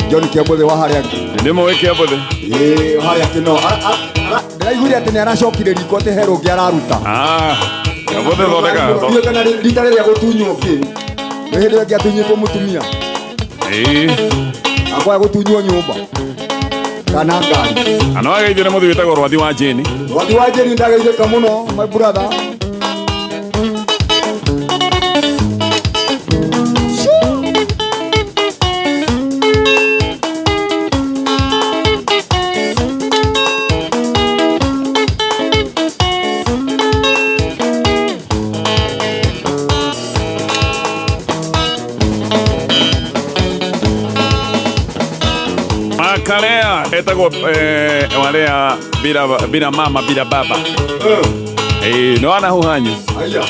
John Kĩambũthĩ wa harĩa
Ndĩmũĩ Kĩambũthĩ.
Ĩĩ harĩa kĩno. Ndĩraiguire atĩ nĩ aracokire riko atĩ he rũngĩ araruta.
Ah, Kĩambũthĩ thondeka.
Ndiũĩ kana rita rĩrĩa gũtunywo kĩ. Nĩ hĩndĩ ĩyo atunyĩtwo mũtumia.
Ĩĩ.
Akwaga gũtunywo nyũmba kana ngari.
Ano ageithio nĩ mũthuri wĩtagwo Rwathi wa Jane.
Rwathi wa Jane ndageithĩka mũno my brother.
Makalea etagwo walea bila mama bila baba. No ana huhanyu.
Aya.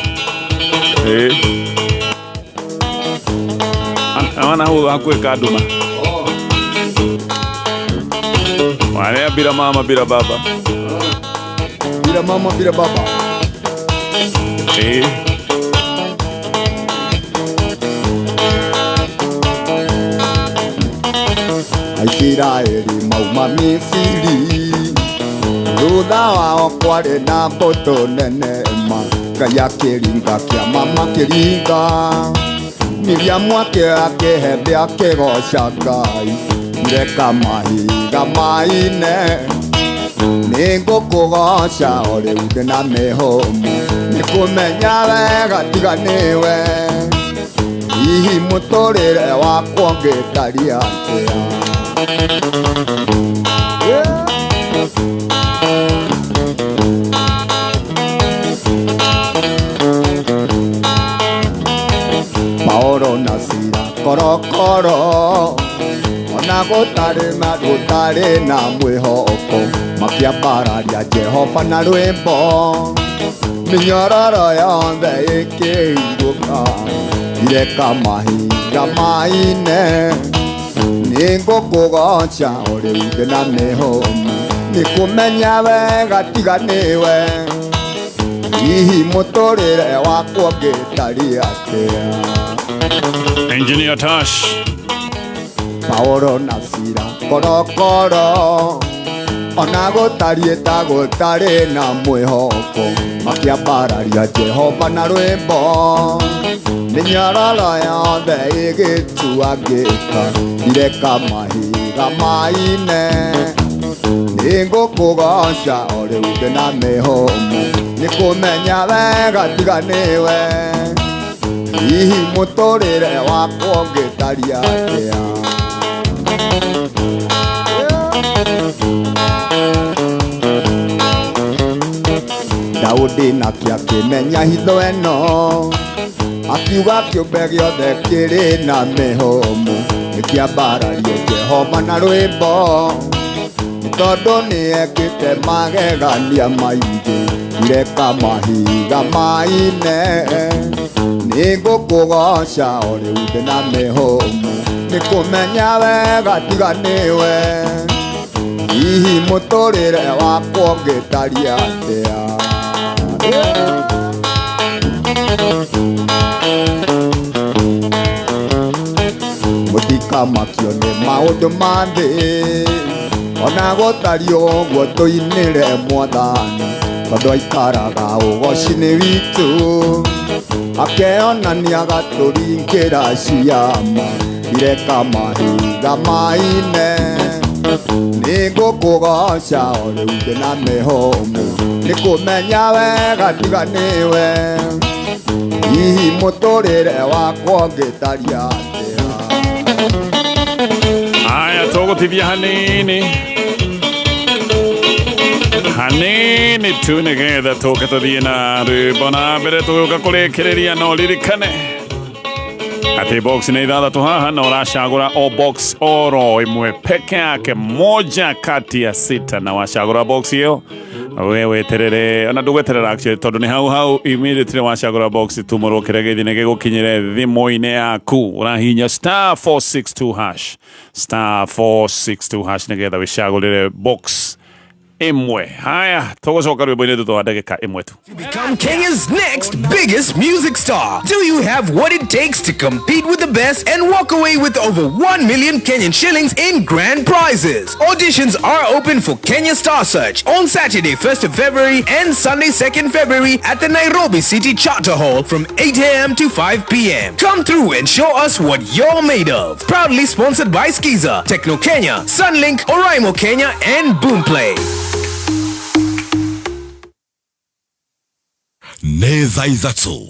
Ana hu hakuĩ kanduma. Walea bila mama bila baba.
Bila mama bila baba. Aisiraeli mauma Misiri thutha wao kwarĩ na mbũtũ nene ma Ngai akĩringa kĩama makĩringa Miriamu akĩhembe akĩgoca Ngai reka mahiga maine nĩngũkũgoca o rĩu ndĩ na mĩhũmũ nĩkũmenya wega tiga nĩwe hihi mũtũrĩre wakwa ũngĩtariĩ atĩa. Yeah. Paolo na Sila korokoro ona gũtarĩ na gũtarĩ na mwĩhoko makĩambararia Jehova na rwĩmbo mĩnyororo yothe ĩkĩhingũka ireka mahiga maine nĩngũkũgoca o rĩu ndĩ na mĩhũmũ nĩkũmenya wega tiga nĩwe hihi mũtũrĩre wakwa ũngĩtariĩ atĩa.
Engineer Tash.
Paolo na Sila korokoro ona gũtariĩ ta gũtarĩ na mwĩhoko makĩambararia Jehova na rwĩmbo mĩnyororo yothe ĩgĩtuangĩka ireka mahiga maine nĩngũkũgoca o rĩu ndĩ na mĩhũmũ nĩkũmenya wega tiga nĩwe hihi mũtũrĩre wakwa ũngĩtariĩ atĩa. Daudi nake akĩmenya hitho ĩno akiuga kĩũmbe gĩothe kĩrĩ na mĩhũmũ nĩkĩambarario Jehova na rwĩmbo nĩ tondũ nĩekĩte magegania maingĩ ireka mahiga maine nĩngũkũgoca o rĩu ndĩ na mĩhũmũ nĩkũmenya wega tiga nĩwe hihi mũtũrĩre wakwa ũngĩtariĩ atĩa. Mũtikamakio nĩ maũndũ ma thĩ ona gũtariĩ ũguo tũinĩre Mwathani tondũ aikaraga ũgoci-inĩ witũ
Akeonania gatũringĩra ciama ireka mahiga maine. Nĩngũkũgoca o rĩu ndĩna mĩhũmũ, nĩkũmenya wega tiga nĩwe. Hihi mũtũrĩre wakwa ũngĩtaria atĩa?
Aya, tũgũtithia hanini hanini tu nĩgetha tũke tũthiĩ na rwĩmbo na mbere tũgĩũka kũrĩkĩrĩria. No ririkane atĩ box nĩ ithathatũ haha na ũracagũra o box oro ĩmwe peke yake, moja kati ya sita, na wacagũra box ĩyo we weterere ona ndũgweterera actually, tondũ nĩ hau hau immediately wacagũra box tumũrwo kĩrĩa gĩthiĩ nĩ gĩgũkinyĩre thimũ-inĩ yaku. Ũrahihinya star 462 hash, star 462 hash nĩgetha wĩcagũrĩre box ĩmwe. Haya, tũgũcoka rwĩmbo-inĩ thutha wa ndagĩka ĩmwe tu.
Become Kenya's next biggest music star. Do you have what it takes to compete with the best and walk away with over 1 million Kenyan shillings in grand prizes? Auditions are open for Kenya Star Search on Saturday, 1st of February and Sunday, 2nd February at the Nairobi City Charter Hall from 8 a.m. to 5 p.m. Come through and show us what you're made of. Proudly sponsored by Skiza, Techno Kenya, Sunlink, Oraimo Kenya, and Boomplay.
Nĩ thaa 3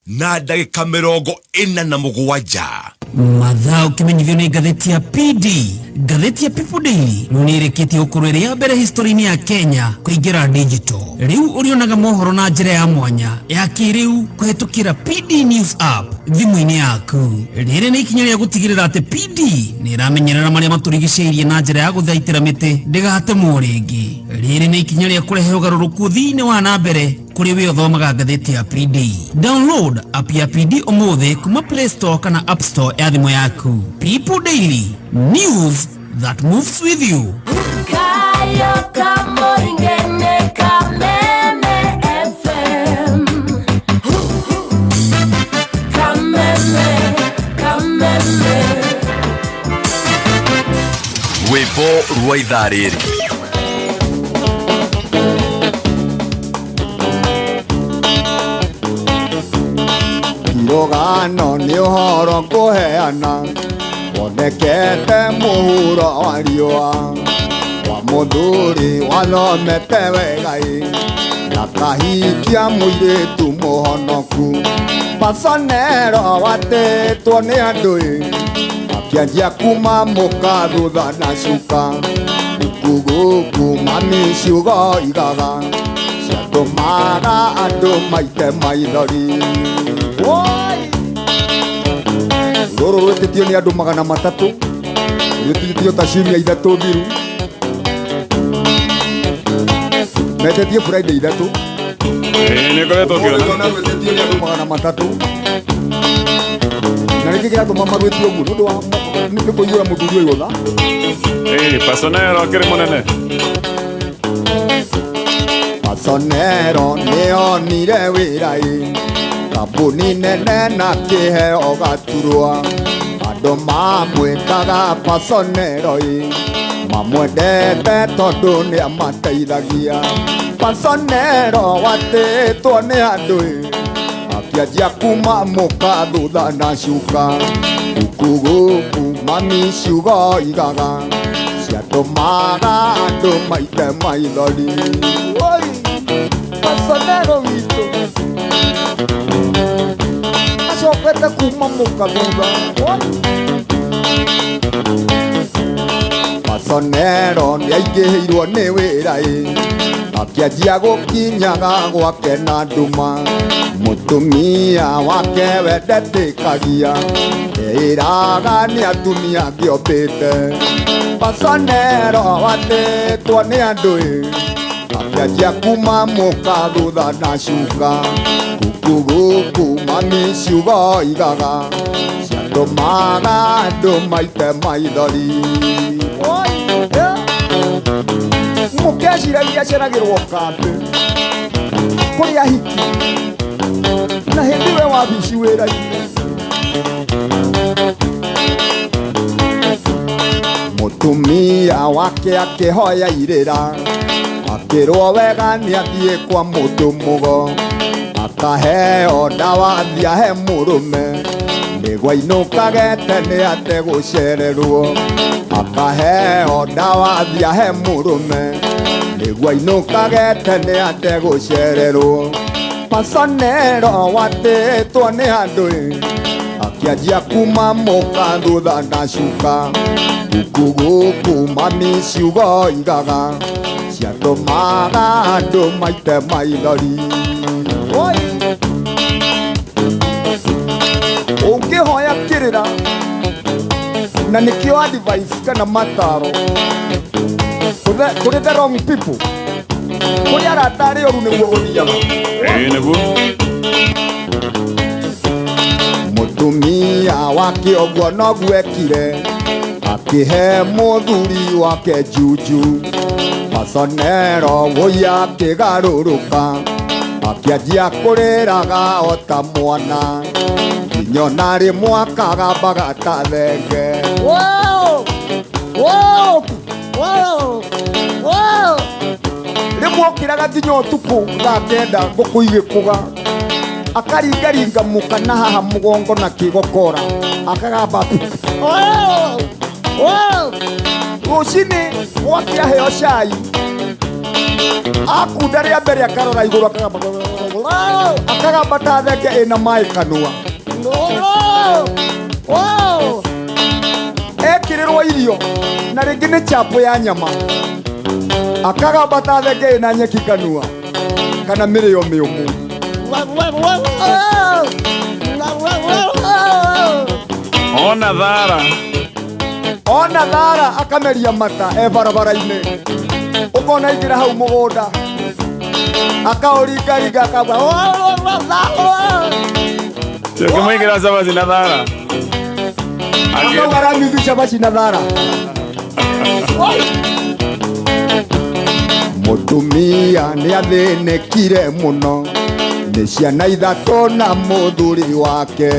na ndagĩka 47.
Mathaa ũkĩmenyithio nĩ ngathĩti ya PD. Ngathĩti ya People Daily rĩu nĩ ĩrĩkĩtie gũkorwo ĩrĩ ya mbere history-inĩ ya Kenya kũingĩra digital. Rĩu ũrĩonaga mohoro na njĩra ya mwanya ya kĩrĩu kũhetũkĩra PD News app thimũ-inĩ yaku. Rĩrĩ nĩ ikinya rĩa gũtigĩrĩra atĩ PD nĩ ĩramenyerera marĩa matũrigicĩirie na njĩra ya gũthaitĩra mĩtĩ ndĩgatemwo rĩngĩ. Rĩrĩ nĩ ikinya rĩa kũrehe ũgarũrũku ũthii-inĩ wa na mbere kũrĩ we ũthomaga ngathĩti ya PD. Download app ya PD ũmũthĩ kuma Play Store kana App Store ya thimũ yaku. People Daily, news that moves with you.
Kayo kamoingene Kameme FM. Kameme, Kameme.
Rwĩmbo rwa ithaa rĩrĩ.
Rũgano nĩ ũhoro ngũheana wonekete mũhuro wa riũa wa mũthuri wathomete wega ĩ na kahikia mũirĩtu mũhonoku. Pasonero watĩtwo nĩ andũ ĩ akĩanjia kuma mũka thutha na cuka guku mami ciugo igaga ciatũmaga andũ maite maithori. Rũrũ rwĩtĩtio nĩ andũ 300, rwĩtĩtio ta ciumia 3 thiru, metĩtie Friday 3.
Nĩ ngoretwo ngĩona
rwĩtĩtio nĩ andũ 300, na nĩkĩ kĩratũma marwĩtie ũguo? Nĩ ũndũ wa nĩ kũiyũra mũthuri ũyũ tha.
Pasonero akĩrĩ mũnene.
Pasonero nĩonire wĩra ĩ kambuni nene na kĩheo gaturwa. Andũ mamwĩtaga Pasonero ĩ mamwendete tondũ nĩ amateithagia. Pasonero watĩtwo nĩ andũ ĩ akĩanjia kuma mũka thutha na cuka guku mami ciugo igaga ciatũmaga andũ maite maithori. Oi, Pasonero witũ acokete kuma mũka thutha. Pasonero nĩaingĩhĩirwo nĩ wĩra ĩ akĩanjia gũkinyaga gwake na nduma. Mũtumia wake wendetĩkagia eĩraga nĩ atumia angĩombĩte. Pasonero watĩtwo nĩ andũ ĩ akĩanjia kuma mũka thutha na cuka guku mami ciugo igaga ciatũmaga andũ maite maithori. Mũkeciragia aceragĩrwo kambĩ kũrĩ ahiki na hĩndĩ we wabici wĩra-inĩ. Mũtumia wake akĩhoya irĩra akĩrwo wega nĩ athiĩ kwa mũndũ mũgo Akaheo ndawa athiĩ ahe mũrũme nĩguo ainũkage tene ategũcererwo. Akaheo ndawa athiĩ ahe mũrũme nĩguo ainũkage tene ategũcererwo. Pasonero watĩtwo nĩ andũ ĩ, akĩanjia kuma mũka thutha na cuka. Gũkũ gũkũ mami ciugo igaga ciatũmaga andũ maite maithori. Oi! Ũngĩhoya kĩrĩra na nĩkĩo advice kana mataro kũrĩ the wrong people, kũrĩ arata arĩa oru nĩguo gũthiaga.
Ĩĩ nĩguo.
Mũtumia wake ũguo noguo ekire, akĩhe mũthuri wake juju. Pasonero wũi akĩgarũrũka, akĩanjia kũrĩraga o ta mwana, nginya ona rĩmwe akagambaga ta thenge. Rĩmwe okĩraga nginya ũtukũ thaa kenda ngũkũ igĩkũga, akaringaringa mũka na haha mũgongo na kĩgokora akagamba rũcinĩ gwake aheo cai, akunda rĩa mbere akarora igũrũ akagamba akagamba ta thenge ĩna maĩ kanua. Ekĩrĩrwo irio na rĩngĩ nĩ chapo ya nyama, akagamba ta thenge ĩna nyeki kanua kana mĩrĩo mĩũmũ.
Ona thara.
Ona thara akameria mata e barabara-inĩ, ũkona aingĩra hau mũgũnda akaũringaringa akauga
Ũkĩmũigĩra cabaci na thara.
Akauga aramuthu cabaci na thara. Mũtumia nĩathĩnĩkire mũno nĩ ciana ithatũ na mũthuri wake,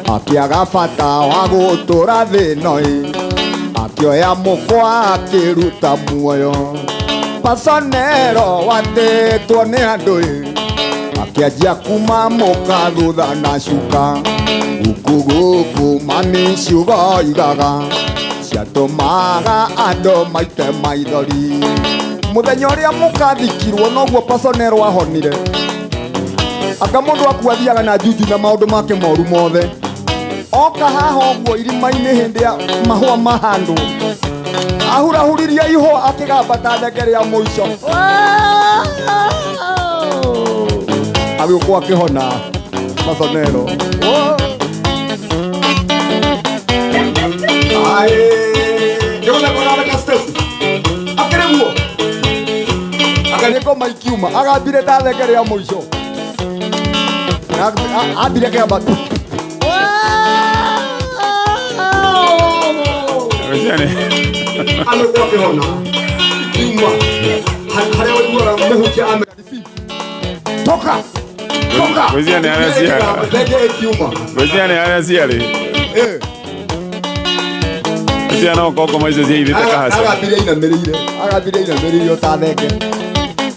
akĩaga bata wa gũtũra thĩ ĩno ĩ, akĩoya mũkwa akĩruta muoyo. Pasonero watĩtwo nĩ andũ ĩ, akĩanjia kuma mũka thutha na cuka. Gũkũ gũkũ mami ciugo igaga ciatũmaga andũ maite maithori. Mũthenya ũrĩa mũkathikirwo noguo Pasonero ahonire. Anga mũndũ akua athiaga na juju na maũndũ make moru mothe. Oka haha ũguo irima-inĩ hĩndĩ ya mahũa mahandwo, ahurahuririe ihũa akĩgamba ta thenge rĩa mũico, agĩũkwo akĩhona Pasonero. Aĩ, nĩgũtheka ũratheka Stacy. Akĩrĩ guo anga nĩ ngoma ikiuma, agambire ta thenge rĩa mũico, ambire akĩgamba. Agĩũkwo akĩhona ikiuma harĩa ũiguaga mũhukia toka toka.
Gwĩciria nĩ harĩa ciarĩ.
Thenge ĩkiuma.
Gwĩciria nĩ harĩa ciarĩ. Gwĩciria no ũkorwo ngoma icio ciaithĩte kahaca.
Agambire ainamĩrĩire, agambire ainamĩrĩire o ta thenge.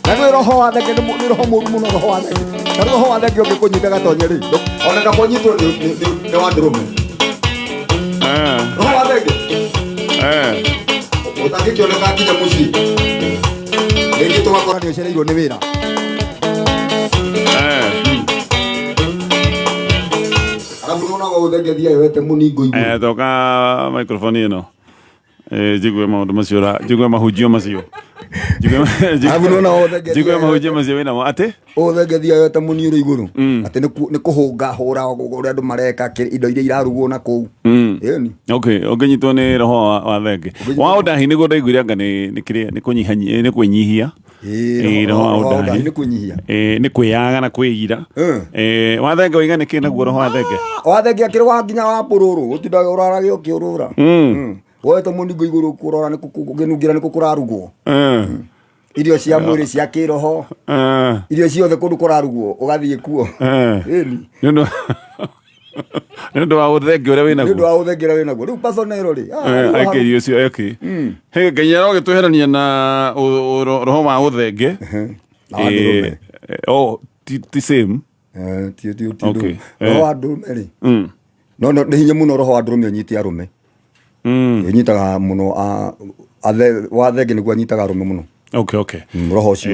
Na nĩ roho wa thenge, nĩ roho mũru mũno roho wa thenge. Na roho wa thenge ũngĩkũnyita gatonye rĩ, ona kaba ũnyitwo nĩ wa ndũrũme. Roho wa thenge ũtangĩkĩoneka nginya mũciĩ, rĩngĩ tũgakora nĩ ũcereirwo nĩ wĩra. Arabu nĩwonaga ũthenge thiaga yoete mũningo igũrũ.
Toka microphone ĩno. Njigue maũndũ macio, njigue mahunjio macio.
Arabu nĩwona ũthenge
Njigue mahunjio macio wĩnamo atĩ
ũthenge thiaga yoete mũniũrũ igũrũ, atĩ nĩ kũhũnga hũra ũrĩa andũ mareka indo iria irarugwo na kũu. Ĩni.
Okay, ũngĩnyitwo nĩ roho wa thenge. Wa ũndahi nĩguo ndaiguire anga nĩ kĩrĩa nĩ kũnyihanyihia, nĩ kwĩnyihia. Roho wa ũndahi
nĩ kwĩnyihia.
Nĩ kwĩyaga na kwĩgira. Wa thenge ũiga nĩkĩ naguo roho wa thenge?
Wa thenge akĩrĩ wa nginya wa pũrũrũ, gũtindaga ũrarage ũkĩũrũra. Woete mũningo igũrũ kũrora nĩ kũnungira nĩ kũrarugwo. Irio cia mwĩrĩ cia kĩroho, irio ciothe kũndũ kũrarugwo ũgathiĩ kuo. Ĩni.
Nĩ ũndũ wa ũthenge ũrĩa wĩnaguo.
Nĩ ũndũ wa ũthenge ũrĩa wĩnaguo. Rĩu Pasonero rĩ,
Aike irio icio, okay. Hĩ, Ngai arogĩtweherania na roho wa ũthenge.
Na wa ndũrũme.
ti same.
Ti ti ti
Okay.
Roho wa ndũrũme rĩ, no nĩ hinya mũno roho wa ndũrũme ũnyite arũme. Ĩnyitaga mũno wa thenge nĩguo anyitaga arũme mũno.
Okay.
Roho ũcio.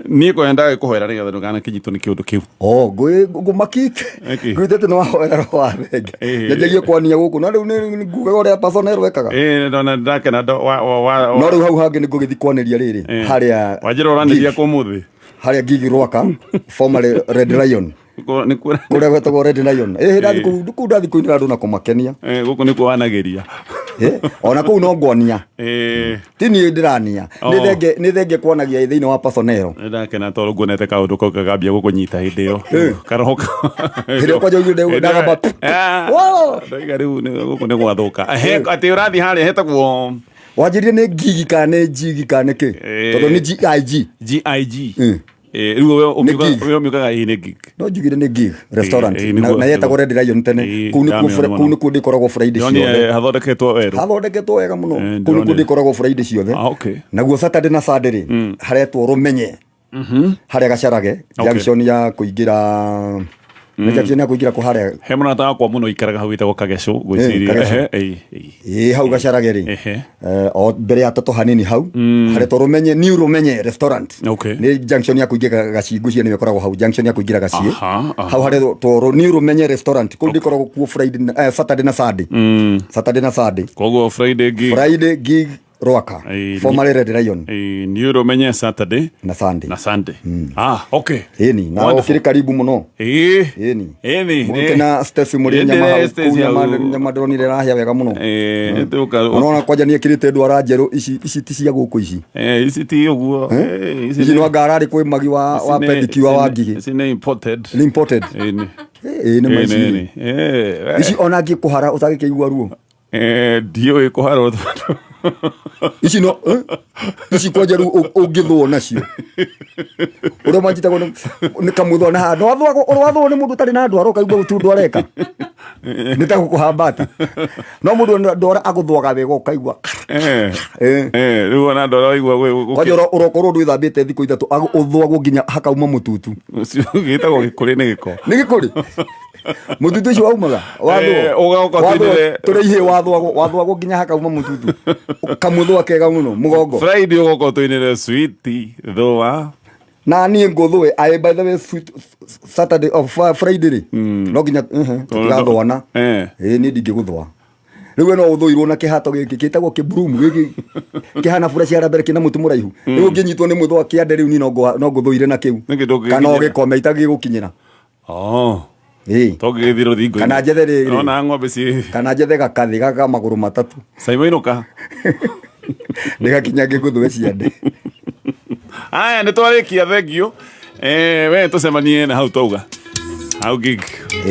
Niĩ ngwendaga gĩkũhoera nĩgetha ndũkanakĩnyitwo nĩ kĩũndũ kĩu.
Oh, ngũmakite.
Ĩkĩ?
Ngwĩte atĩ nĩwahoera roho wa thenge. Nyanjagie kwania gũkũ na rĩu nĩ ngugaga ũrĩa personel ekaga.
Ndona ndakena wa
No rĩu hau hangĩ nĩ ngũgĩthiĩ kwanĩria rĩrĩ harĩa
Wanjĩra ũranĩria kũ ũmũthĩ?
Harĩa Gigi Rwaka, formerly Red Lion. Kũrĩa gwetagwo Red Lion. Ndathi kũu ndathi kũinĩra andũ na kũmakenia.
Gũkũ nĩkuo wanagĩria.
Ona kũu no ngwania. Ti niĩ ndĩrania.
Oh.
Nĩ thenge kwanagia thĩinĩ wa personnel.
Nĩndakena tondũ nguonete kaũndũ kau gakambia gũkũnyita hĩndĩ ĩyo. Karoho
Hĩndĩ ĩyo kwanja oigire ndagamba. Wow!
Ndaiga rĩu gũkũ nĩ gwathũka. Atĩ ũrathiĩ harĩa hetagwo
Wanjĩrire nĩ ngigi kana nĩ njigi kana nĩ kĩ? Tondũ nĩ GIG.
GIG. Rĩu we ũmiugaga ĩ nĩ gig.
No njugire nĩ gig restaurant.
Nĩguo,
Na yetagwo Red Lion tene. Kũu
ndamĩona
nĩkuo ndĩkoragwo Friday
Ndĩronire
ciothe.
hathondeketwo werũ.
Hathondeketwo wega mũno. Kũu nĩkuo
Ndĩronire.
ndĩkoragwo Friday ciothe.
Okay.
Naguo Saturday na Sunday rĩ, haretwo Rũmenye. Harĩa Gacarage, junction ya kũingĩra, nĩ junction ya kũingĩra kũ harĩa.
He mũrata wakwa mũno ikaraga hau wĩtagwo Kagecu ngwĩciria.
Kagecu.
Ehe,
Ĩ hau Gacarage rĩ. O mbere ya Toto hanini hau haretwo Rũmenye, New Rũmenye restaurant.
Okay.
Nĩ junction ya kũingĩra Gaciĩ, ngwĩciria nĩyo ĩkoragwo hau junction ya kũingĩra Gaciĩ.
Aha.
Hau haretwo New Rũmenye restaurant. Kũu ndĩkoragwo kuo Friday Saturday na Sunday. Saturday na Sunday.
Koguo Friday gig.
Friday gig Rwaka. Formerly Red Lion.
New Rũmenye Saturday
na Sunday.
Na Sunday. Okay.
Ĩni, na
Wonderful.
ũkĩrĩ karibu mũno. Ĩni.
Ĩni.
Mũke na Stacy mũrĩe nyama hau, kũu nyama ndĩronire ĩrahĩa wega mũno. Ũrona kwanja nĩ ekĩrĩte ndwara njerũ ici ti cia gũkũ ici.
Ici ti ũguo.
Ici no anga ararĩ kwĩ magi wa pedicure wa ngigĩ.
Ici nĩ imported.
Nĩ imported.
Ĩni.
Ĩ nĩ ma ici.
Ĩni.
Ici ona angĩkũhara ũtangĩkĩigua ruo.
Ndiũĩ kũharwo.
Ici no ici kwanja rĩu ũngĩthũo nacio ũrĩa manjitagwo nĩ kamũthwa na handũ wathũagwo ũrĩa wathũo nĩ mũndũ ũtarĩ na ndwara ũkaigua gũtirĩ ũndũ areka nĩ ta gũkũhambata no mũndũ ndwara agũthũaga wega ũkaigua.
Rĩu ona ndwara waigua
Kwanja ũrokorwo ndwĩthambĩte thikũ 3 ũthũagwo nginya hakauma mũtutu.
Ũcio gĩtagwo gĩkũrĩ nĩ gĩko.
Nĩ gĩkũrĩ mũtutu ũcio waumaga
Ũgoka ũtindĩre-
tũrĩ ihĩ wathũagwo nginya hakauma mũtutu kamũthũa kega mũno mũgongo.
Friday ũgoka ũtũinĩre switi thũa.
Na niĩ ngũthũe I by the way sweet Saturday of Friday rĩ no nginya tũtigathũana. Ĩ niĩ ndingĩgũthũa rĩu we no ũthũirwo na kĩhato gĩkĩ gĩtagwo kĩbroom gĩkĩ kĩhana bura cia mbere kĩna mũtĩ mũraihu. Rĩu ũngĩnyitwo nĩ mũthũa kĩande rĩu niĩ no ngũthũire na kĩu kana ũgĩkome itagĩgũkinyĩra.
Oh.
Ĩ.
Tongĩgĩthiĩ rũthingo-inĩ.
Kana njethe rĩrĩ.
Nona ng'ombe ci.
Kana njethe gakathĩ gaka magũrũ matatũ.
Saimo inũka.
Ndĩgakinya ngĩgũthũe ciande.
Aya nĩ twarĩkia thengio. We tũcemanie na hau twauga. Hau gig.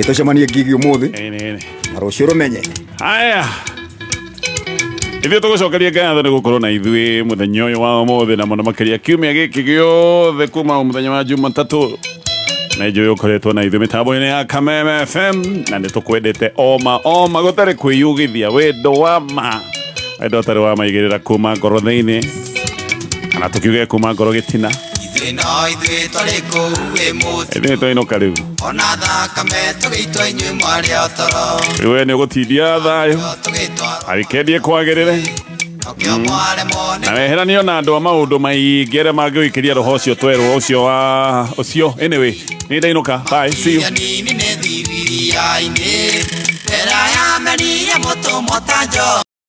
Tũcemanie gig ũmũthĩ.
Ĩni.
Na rũciũ Rũmenye.
Aya. Ithuĩ tũgũcokeria ngatho nĩ gũkorwo na ithuĩ mũthenya ũyũ wa ũmũthĩ na mũno makĩria kiumia gĩkĩ gĩothe kuma mũthenya wa Jumatatũ. Na njũĩ ũkoretwo na ithuĩ mĩtambo-inĩ ya Kameme FM na nĩ tũkwendete oma oma gũtarĩ kwĩyugithia wendo wa ma wendo ũtarĩ wa maigĩrĩra kuma ngoro thĩinĩ kana tũkiuge kuma ngoro gĩtina.
Ithuĩ no ithuĩ twarĩ kũu wĩ mũthĩ.
Ithuĩ twainũka rĩu.
Ona thakame tũgĩitwo inyuĩ mwarĩ o toro.
Rĩu we nĩ ũgũtindia thayũ awikendie kwagĩrĩre na weheranio na andũ a maũndũ maingĩ arĩa mangĩgũikĩria roho ũcio twerwo ũcio wa ũcio. Anyway, nĩ ndainũka. Bye, see you.
Nini nĩ thibiria-inĩ. Mbera yamenire mũtũmwo ta John.